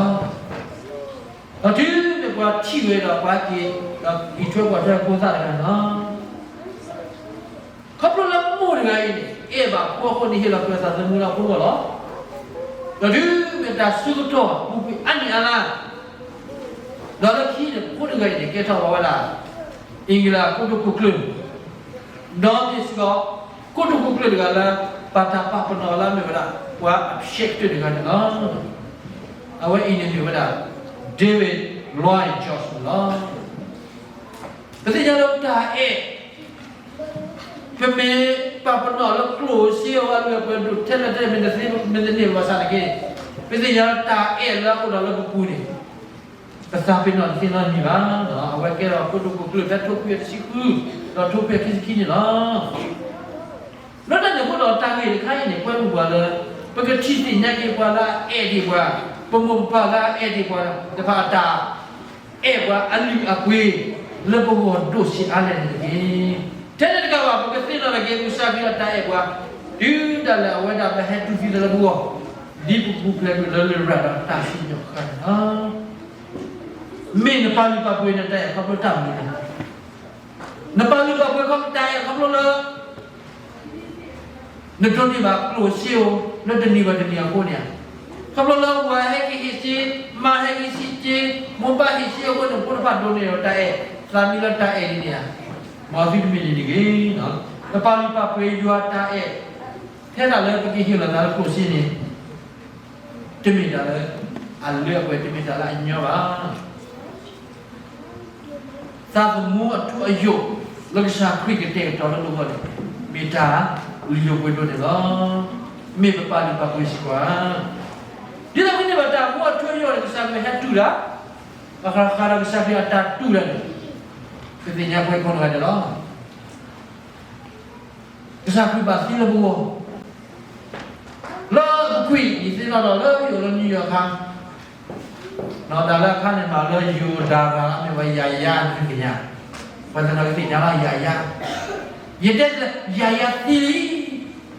ဒီးတုၤမ့ၢ်ပှၤထံၣ်ဝဲဒီးပှၤက့ၤ ဒီးအံးထွဲကွၢ်ထွဲအဖိသၣ်တဂၤန့ၣ်လီၤ. ခီဖျိလၢမိၢ်တဂၤအံၤန့ၣ် အဲၣ်ဘၣ်ဖိအဃိန့ၣ် ဟ့ၣ်လီၤကွံာ်အသးသမူလၢအဖိအဂီၢ်လီၤ. ဒီးတုၤမ့ၢ်တၢ်ဆၢကတီၢ်ပူၤကွံာ်အါနံၣ်အါလါ ဒီးလၢခံန့ၣ် ဖိတဂၤအံၤန့ၣ် ကဲထီၣ်ဝဲဒၣ် အ့ၣ်ကလးကိတိာ်ခိၣ်ကျၢၢ် ဒီးမ့ၢ်စ့ၢ်ကီး ကိတိာ်ခိၣ်ကျၢၢ်တဂၤလၢ ဘၣ်တၢ်ပာ်ပနီၣ်လၢအမ့ၢ်ဝဲဒၣ် ပှၤအဖျဲးကတၢၢ်တဂၤန့ၣ်လီၤ. အဝဲအံၤန့ၣ်မ့ၢ်ဝဲဒၣ် David Lloyd George န့ၣ်လီၤ. ပသ့ၣ်ညါလၢတၢ်အဲၣ် ပမ့ၢ်ပာ်ပနီၣ်လၢကျိၣ်စ့အီၤအလုၢ်အပှ့ၤဒိၣ်ထဲလဲၣ်ထဲလဲၣ် မ့ၢ်တသ့ မ့ၢ်တန့ၢ်ဘၣ်ဆၣ်တက့ၢ်, ပသ့ၣ်ညါလၢတၢ်အဲၣ်လၢအအိၣ်ဒီးလၢပပူၤန့ၣ် ပသးပ့ၤနီၣ်တသ့နီတမံၤဘၣ်. အဝဲကဲထီၣ်ကိတိာ်ခိၣ်ကျၢၢ်ဖဲထိခွံကယၤတဆံဃု ဒီးထိခွံကယၤခံဆံခံန့ၣ်လီၤ. လၢတၢ်န့ၣ်အဃိဒီးတၢ်ဂ့ၢ်တခါအံၤန့ၣ် ကွဲမုာ်ပှၤလၢ ပကထံၣ်သ့ၣ်ညါက့ၤပှၤလၢအအဲၣ်ဒံးပှၤ, ပမိၢ်ပပၢ်လၢအအဲၣ်ဒံးပှၤတဖၣ်အတၢ် အဲၣ်ပှၤအလုၢ်အပှ့ၤ လၢပဂီၢ်ဒိၣ်ဆံးအါလဲၣ်န့ၣ်တက့ၢ်. ထဲန့ၣ်တကးဘၣ် ပကသ့ၣ်နီၣ်ထီၣ်က့ၤကစၢ်ခရံာ်အတၢ်အဲၣ်ပှၤ တုၤဒၣ်လဲာ်အဝဲဒၣ်ပဟဲတူၢ်သံလၢပဂီၢ်, ဒ်ပပူၤဖျဲးကွံာ်လၢလရာ်ဒီးတၢ်စံၣ်ညီၣ်ဃာ်န့ၣ်လီၤ. မ့ၢ်နပာ်လုၢ်ပာ်ပှ့ၤနတၢ်အဲၣ်ခီဖျိတၢ်မနုၤလဲၣ်. နပာ်လုၢ်ပာ်ပှ့ၤခီဖျိတၢ်အဲၣ်ခီဖျိလၢ နဒိးန့ၢ်ဘၣ်ကျိၣ်စ့ဧိၤ လၢတနံၤဘၣ်တနံၤအဃိန့ၣ်ဧါ. ခီဖျိလၢပှၤဟဲက့ၤဟ့ၣ်စ့, မါဟဲက့ၤဟ့ၣ်စ့, မိၢ်ပၢ်ဟ့ၣ်စ့အဃိန့ၣ် ဖိတဖၣ်ဒိးန့ၢ်ဒီးတၢ်အဲၣ်, သးမံလၢတၢ်အဲၣ်ဒ်န့ၣ်ဧါ. မ်သုတမ့ၢ်ဒ်န့ၣ်တဂ့ၤ. ပပာ်လုၢ်ပာ်ပှ့ၤယွၤတၢ်အဲၣ် ထဲဒၣ်လၢပကဟ့ၣ်လီၤသးလၢကျိၣ်စ့န့ၣ် တမ့ၢ်တၢ်လၢအလၢအပှဲၤ, တမ့ၢ်တၢ်လၢအညီဘၣ်. သးသမူအထူအယိာ် လၢကစၢ်ခရံာ်ကတဲာ်ကတီၤလၢပဂီၢ်န့ၣ် မ့ၢ်တၢ်လုၢ်ဒိၣ်ပှ့ၤဒိၣ်န့ၣ်လီၤ. မ့ၢ်ပပာ်လုၢ်ပာ်ပှ့ၤစ့ၢ်ကီးဧါ. ဒ်သိးကန့ၢ်ဘၣ်တၢ်မူအထူအယိာ်န့ၣ် ကစၢ်ခရံာ်ဟဲတူၢ်တၢ်, ဘၣ်ဃးဃးဒီးကစၢ်ခရံာ်အတၢ်တူၢ်တၢ်န့ၣ် ပသ့ၣ်ညါပှဲၤခိၣ်နၢ်ဂၤန့ၣ်လီၤ. ကစၢ်ခရံာ်ဘၣ်သံလၢပဂီၢ် လၢအပူၤကွံာ် ယသ့ၣ်နီၣ်ထီၣ်လၢယအိၣ်လၢနယူးယီၣ်အခါ, တၢ်လၢအခါန့ၣ် မ့ၢ်လၢယိၤဒၤရၤ မ့ၢ်ဝဲယၤယၤန့ၣ်သ့ၣ်ညါ, ပှၤတနီၤကသ့ၣ်ညါလီၤ ယၤယၤ, ယတဲ ယၤယၤသံလံ,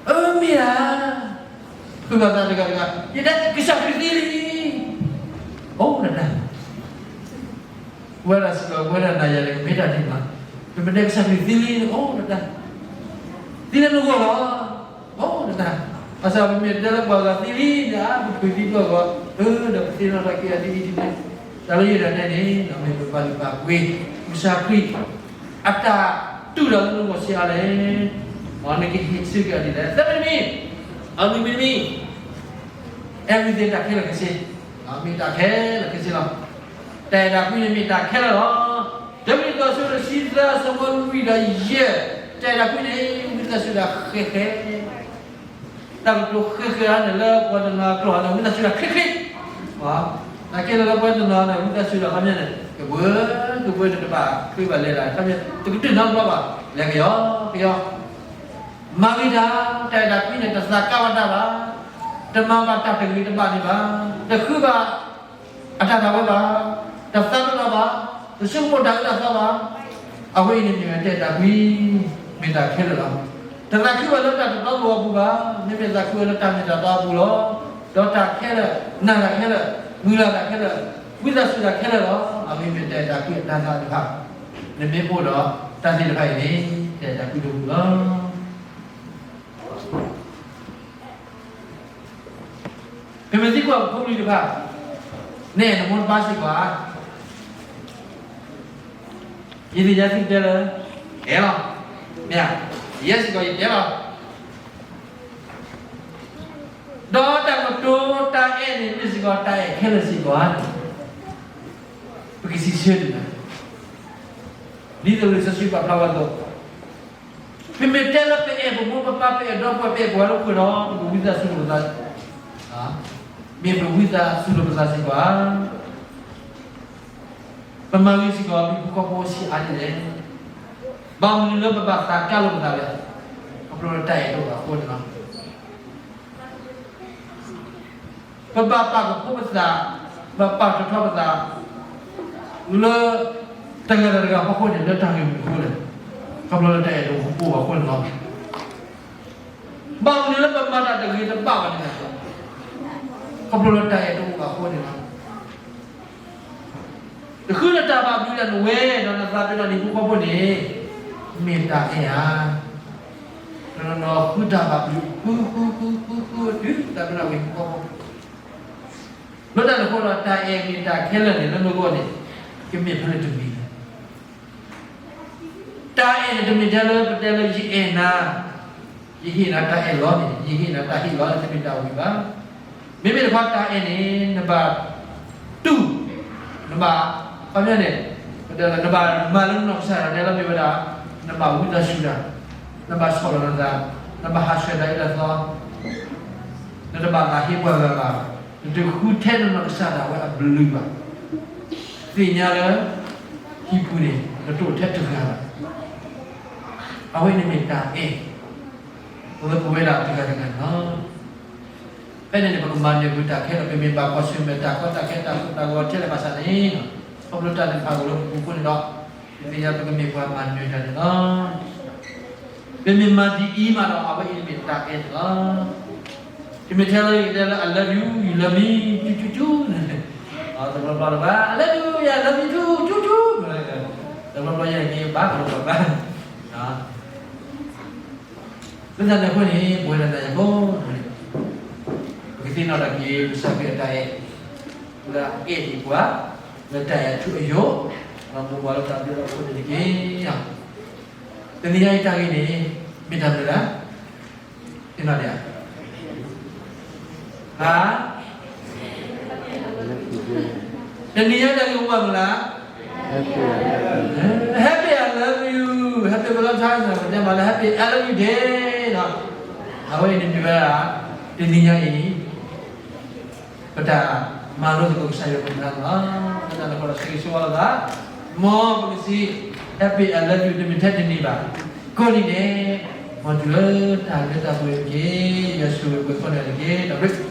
အၢမ့ၢ်ဧါ, ဃုဘၣ်သးတဂၤတဂၤ ယတဲကစၢ်ခရံာ်သံလံ, အိၣ်နတၢ် ဝဲဒၣ်စ့ၢ်ကီး ပဝဲဒၣ်နၤယၤန့ၣ် ကမ့ၢ်တၢ်ဒ်န့ၣ်လီၤ. ပမ့ၢ်တဲကစၢ်ခရံာ်သံလံန့ၣ် အိၣ်နတၢ်, သံလၢနဂီၢ်လီၤ, အိၣ်နတၢ်, ဘၣ်ဆၣ်ပမ့ၢ်တဲလၢပှၤဂၤသံလံန့ၣ် ပဖုးသံပှၤဂၤ, အၢ ဒီးပသ့ၣ်နီၣ်ထီၣ်က့ၤအဒ်အံၤဒ်န့ၣ်, တၢ်လၢယဲဒၣ်တဲန့ၣ် မ့ၢ်ပပာ်လုၢ်ပာ်ပှ့ၤ ကစၢ်ခရံာ် အတၢ်တူၢ်တၢ်လၢနဂီၢ်ဆံးအါလဲၣ်, နကဟ့ၣ်ဆၢက့ၤအီၤဒ်လဲၣ်. သၢမံၤတမံၤ, အမံၤမံၤတမံၤ everything တၢ်ခဲလၢာ်ခဲဆ့, မ့ၢ်တၢ်ခဲလၢာ်ခဲဆ့လီၤ. တၢ်အဲၣ်တၢ်ကွံန့ၣ်မ့ၢ်တၢ်ခဲလၢာ်လီၤ. တၢ်မ့ၢ်တၢ်ဆိလၢဆံသၢ အဆၢဖိလွံၢ်ဒီးယဲၢ်, တၢ်အဲၣ်တၢ်ကွံန့ၣ် ဝံသးစူၤဒၣ်ဃဲဃဲ, တၢ်ကတိၤဃဲဃဲအါန့ၣ် လၢပှၤတနီၤအကျိာ်န့ၣ် ဝံသးစူၤဒၣ်ချ့ချ့, တၢ်ခဲလၢာ်လၢပှၤတနီၤန့ၣ် ဝံသးစူၤဒၣ်ခီပညီန့ၣ် ကဘှၢကဘှၢန့ၣ် တဘၣ်ဃ့ဘၣ်လဲၤဒၣ် ခီပညီ တကတၢၢ်နီတဘျီဘၣ် လဲၤကယီကယီ မၤဂ့ၤတၢ်, တၢ်အဲၣ်တၢ်ကွံန့ၣ် တသးကါဘၣ်တၢ်ဘၣ်, တမၤဘၣ်တၢ်တဂ့ၤတဘၣ်န့ၣ်ဘၣ်, တဃုဘၣ်အတၢ်ဒၣ်ဝဲဘၣ်, တသးဒိၣ်တၢ်ဘၣ်, တဆိကမိၣ်တၢ်အၢတၢ်သီဘၣ်, အဝဲအံၤန့ၣ်မ့ၢ်ဝဲတၢ်အဲၣ်တၢ်ကွံ, မ့ၢ်တၢ်ခဲလၢာ်လီၤ. တသးခုဘၣ်လၢတၢ်တတီတလိၤအပူၤဘၣ်, မ့မ့ၢ်သးခုဝဲလၢတၢ်မ့ၢ်တၢ်တီအပူၤလီၤ. ဒီးတၢ်ခဲလၢာ်, နာ်တၢ်ခဲလၢာ်, မုၢ်လၢ်တၢ်ခဲလၢာ်, ဝံသးစူၤတၢ်ခဲလၢာ်လီၤ. အဝဲမ့ၢ်တၢ်အဲၣ်တၢ်ကွံအတၢ်သးတဖၣ်, နမ့ၢ်အိၣ်ဒီးတၢ်သ့ၣ်တဖၣ်အံၤန့ၣ် တၢ်အဲၣ်တၢ်ကွံတပူၤလီၤ. ပမ့ၢ်သံကွၢ်ပဖိပလံၤတဖၣ်, နအဲၣ်နမိၢ်နပၢ်စ့ၢ်ကီးဧါ, ယသ့ၣ်ညါသုတဲလၢ အဲၣ်လီၤ, မ့ၢ်ဧါ, ယဲစ့ၢ်ကီးယတဲလီၤ. ဒီးတၢ်ကတိၤတၢ်အဲၣ်န့ၣ် မ့ၢ်စ့ၢ်ကီးတၢ်အဲၣ်ခဲလၢာ်စ့ၢ်ကီးဧါန့ၣ်, ပကစံးဆၢဒ်လဲၣ်, ဒ်သိးလံာ်စီဆှံပာ်ဖျါဝဲအသိး, ပမ့ၢ်တဲလၢပအဲၣ်ပမိၢ်ပပၢ် ပအဲၣ်ဒီပုၢ်ဝဲၢ် ပအဲၣ်ပှၤလၢပဃၢၤဒီး ပကဝံသးစူၤလိာ်ပသး, မ့ၢ်ပဝံသးစူၤလိာ်ပသးစ့ၢ်ကီးဧါ, ပမၤဂ့ၤစ့ၢ်ကီး ပဟံၣ်ဖိဃီဖိဆံးအါဒ်လဲၣ်, ဘၣ်မနုၤလၢပဘၣ်သးကါလိာ်ပသးလဲၣ်, ခီဖျိလၢတၢ်အဲၣ်တအိၣ်ဘၣ်အဃိန့ၣ်လီၤ. ပဘၣ်ပာ်ကဖိပသး, ဘၣ်ပာ်ထီၣ်ထီပသး လၢတဂၤဒီးတဂၤအဖီခိၣ်န့ၣ် လၢတၢ်ဂ့ၢ်မနုၤအဃိလဲၣ်, ခီဖျိလၢတၢ်အဲၣ်တအိၣ်ဘၣ်အဃိန့ၣ်လီၤ. ဘၣ်မနုၤလၢပမၤတၢ်တဂ့ၤတဘၣ်ဘၣ်န့ၣ်, ခီဖျိလၢတၢ်အဲၣ်တအိၣ်ဘၣ်အဃိန့ၣ်လီၤ. တဃုနတၢ်ဘၣ်ဘျုးဒၣ်နဝဲ, ဒီးနသးပ့ၤနီၣ်နဟံၣ်ဖိဃီဖိန့ၣ်, မ့ၢ်တၢ်အဲၣ်ဧါ. တနီၤနီၤဃုတၢ်ဘၣ်ဘျုး ဃုဃုဃုဃုဃုတုၤသးပ့ၤနီၣ်ဝဲဟံၣ်ဖိဃီဖိ, လၢတၢ်န့ၣ်အဃိဒီး တၢ်အဲၣ်မ့ၢ်တၢ်ခဲလၢာ်န့ၣ် လၢနဂီၢ်န့ၣ် ကမ့ၢ်ဖဲလဲၣ်တမံၤလဲၣ်. တၢ်အဲၣ်န့ၣ် တမ့ၢ်ထဲလၢပတဲလၢယအဲၣ်နၤ, ယဟ့ၣ်နၤတၢ်အဲၣ်လီၤန့ၣ်, ယဟ့ၣ်နၤတၢ်ဟ့ၣ်လီၤန့ၣ် တမ့ၢ်တၢ်ဝံၤဘၣ်. မ့မ့ၢ်တခီတၢ်အဲၣ်န့ၣ် နဘၣ်တူၢ်, နဘၣ်, ခီပညီန့ၣ်, နဘၣ်မၤလၢနနီၢ်ကစၢ်ဒၣ်တဲလၢမ့ၢ်ဝဲဒၣ်, နဘၣ်ဝံသးစူၤတၢ်, နဘၣ်ဆီၣ်လီၤနသး, နဘၣ်ဟးဆှဲးတၢ်အၢတၢ်သီ, နတဘၣ်သးဟ့ပှၤဂၤဘၣ်, နတဃုထဲနနီၢ်ကစၢ်ဒၣ်ဝဲအဘျုးဘၣ်. သ့ၣ်ညါလၢ ဟံၣ်ပူၤန့ၣ် နတအိၣ်ထဲတဂၤဘၣ်. အဝဲန့ၣ်မ့ၢ်တၢ်အဲၣ် လၢပဝဲဒၣ်တဂၤတဂၤန့ၣ်လီၤ. ဖဲန့ၣ်န့ၣ် ပကမၤနၢၤပတၢ်ခဲလၢာ်, ပမ့ၢ်ဘၣ်ကွၢ်ဆၢၣ်မဲာ်တၢ်ကီတၢ်ခဲတၢ်ကိၢ်တၢ်ဂီၤထဲလဲၣ်ဘၣ်ဆၣ်န့ၣ်, ခီဖျိတၢ်န့ၣ်တဖၣ်အိၣ်လၢပပူၤအဃိန့ၣ်ဒီး, ပသ့ၣ်ညါပကမ့ၢ်ပှၤမၤနၢၤတၢ်န့ၣ်လီၤ. ပမ့ၢ်မၤဒ်အံၤမးဒီး အဝဲအံၤမ့ၢ်တၢ်အဲၣ်န့ၣ်လီၤ. တမ့ၢ်ထဲလၢယတဲလၢ I love you, you love me, ကၠူကၠူကၠူန့ၣ်, တဘျီဘျီတဘၣ် I love you, yeah, I love you too, ကၠူကၠူ, တဘျီဘျီယဲန့ၣ်က့ၤဘၣ်ကလီၤဘၣ်ဘၣ်. လၢတၢ်န့ၣ်အဃိန့ၣ် ပဝဲဒၣ်တၢ်ယၤဖိန့ၣ်, ပကသ့ၣ်နီၣ်ထီၣ်က့ၤ ကစၢ်ခရံာ်အတၢ်အဲၣ်, လၢအအဲၣ်ဒံးပှၤ, လၢတၢ်အဲၣ်အထူအယိာ်, ဒီးမိၢ်ပှၢ်လၢတၢ်ဘျုးလၢအဃိန့ၣ်တက့ၢ်. တနံၤညါအံၤတၢ်ဂ့ၢ်န့ၣ် မ့ၢ်တၢ်မနုၤလဲၣ်, သ့ၣ်နီၣ်ဒံးဧါ. ဟါ, တနံၤညါတၢ်ဂ့ၢ်အိၣ်မနုၤလဲၣ်, Happy I love you, Happy Valentine, ပတဲမးလၢ Happy I love you day ဒီး, အဝဲအံၤန့ၣ်မ့ၢ်ဝဲဒၣ် တနံၤညါအံၤ ပတၢ်မၤလိသကိးကစၢ်ယွၤပတြၢၤလီၤ. လၢတၢ်န့ၣ်အဃိဒီး ဆၢဂ့ၤဆၢဝါလိာ်သး, မ်ပကစံး Happy I love you တမ့ၢ်ထဲတနံၤဘၣ်, ကိးနံၤဒဲး, မ်တုၤလၢတၢ်လၢတၢ်ပှဲၤတက့ၢ်. ယွၤဆိၣ်ဂ့ၤပှၤကိးဂၤဒဲးတက့ၢ်. တၢ်ဘျုး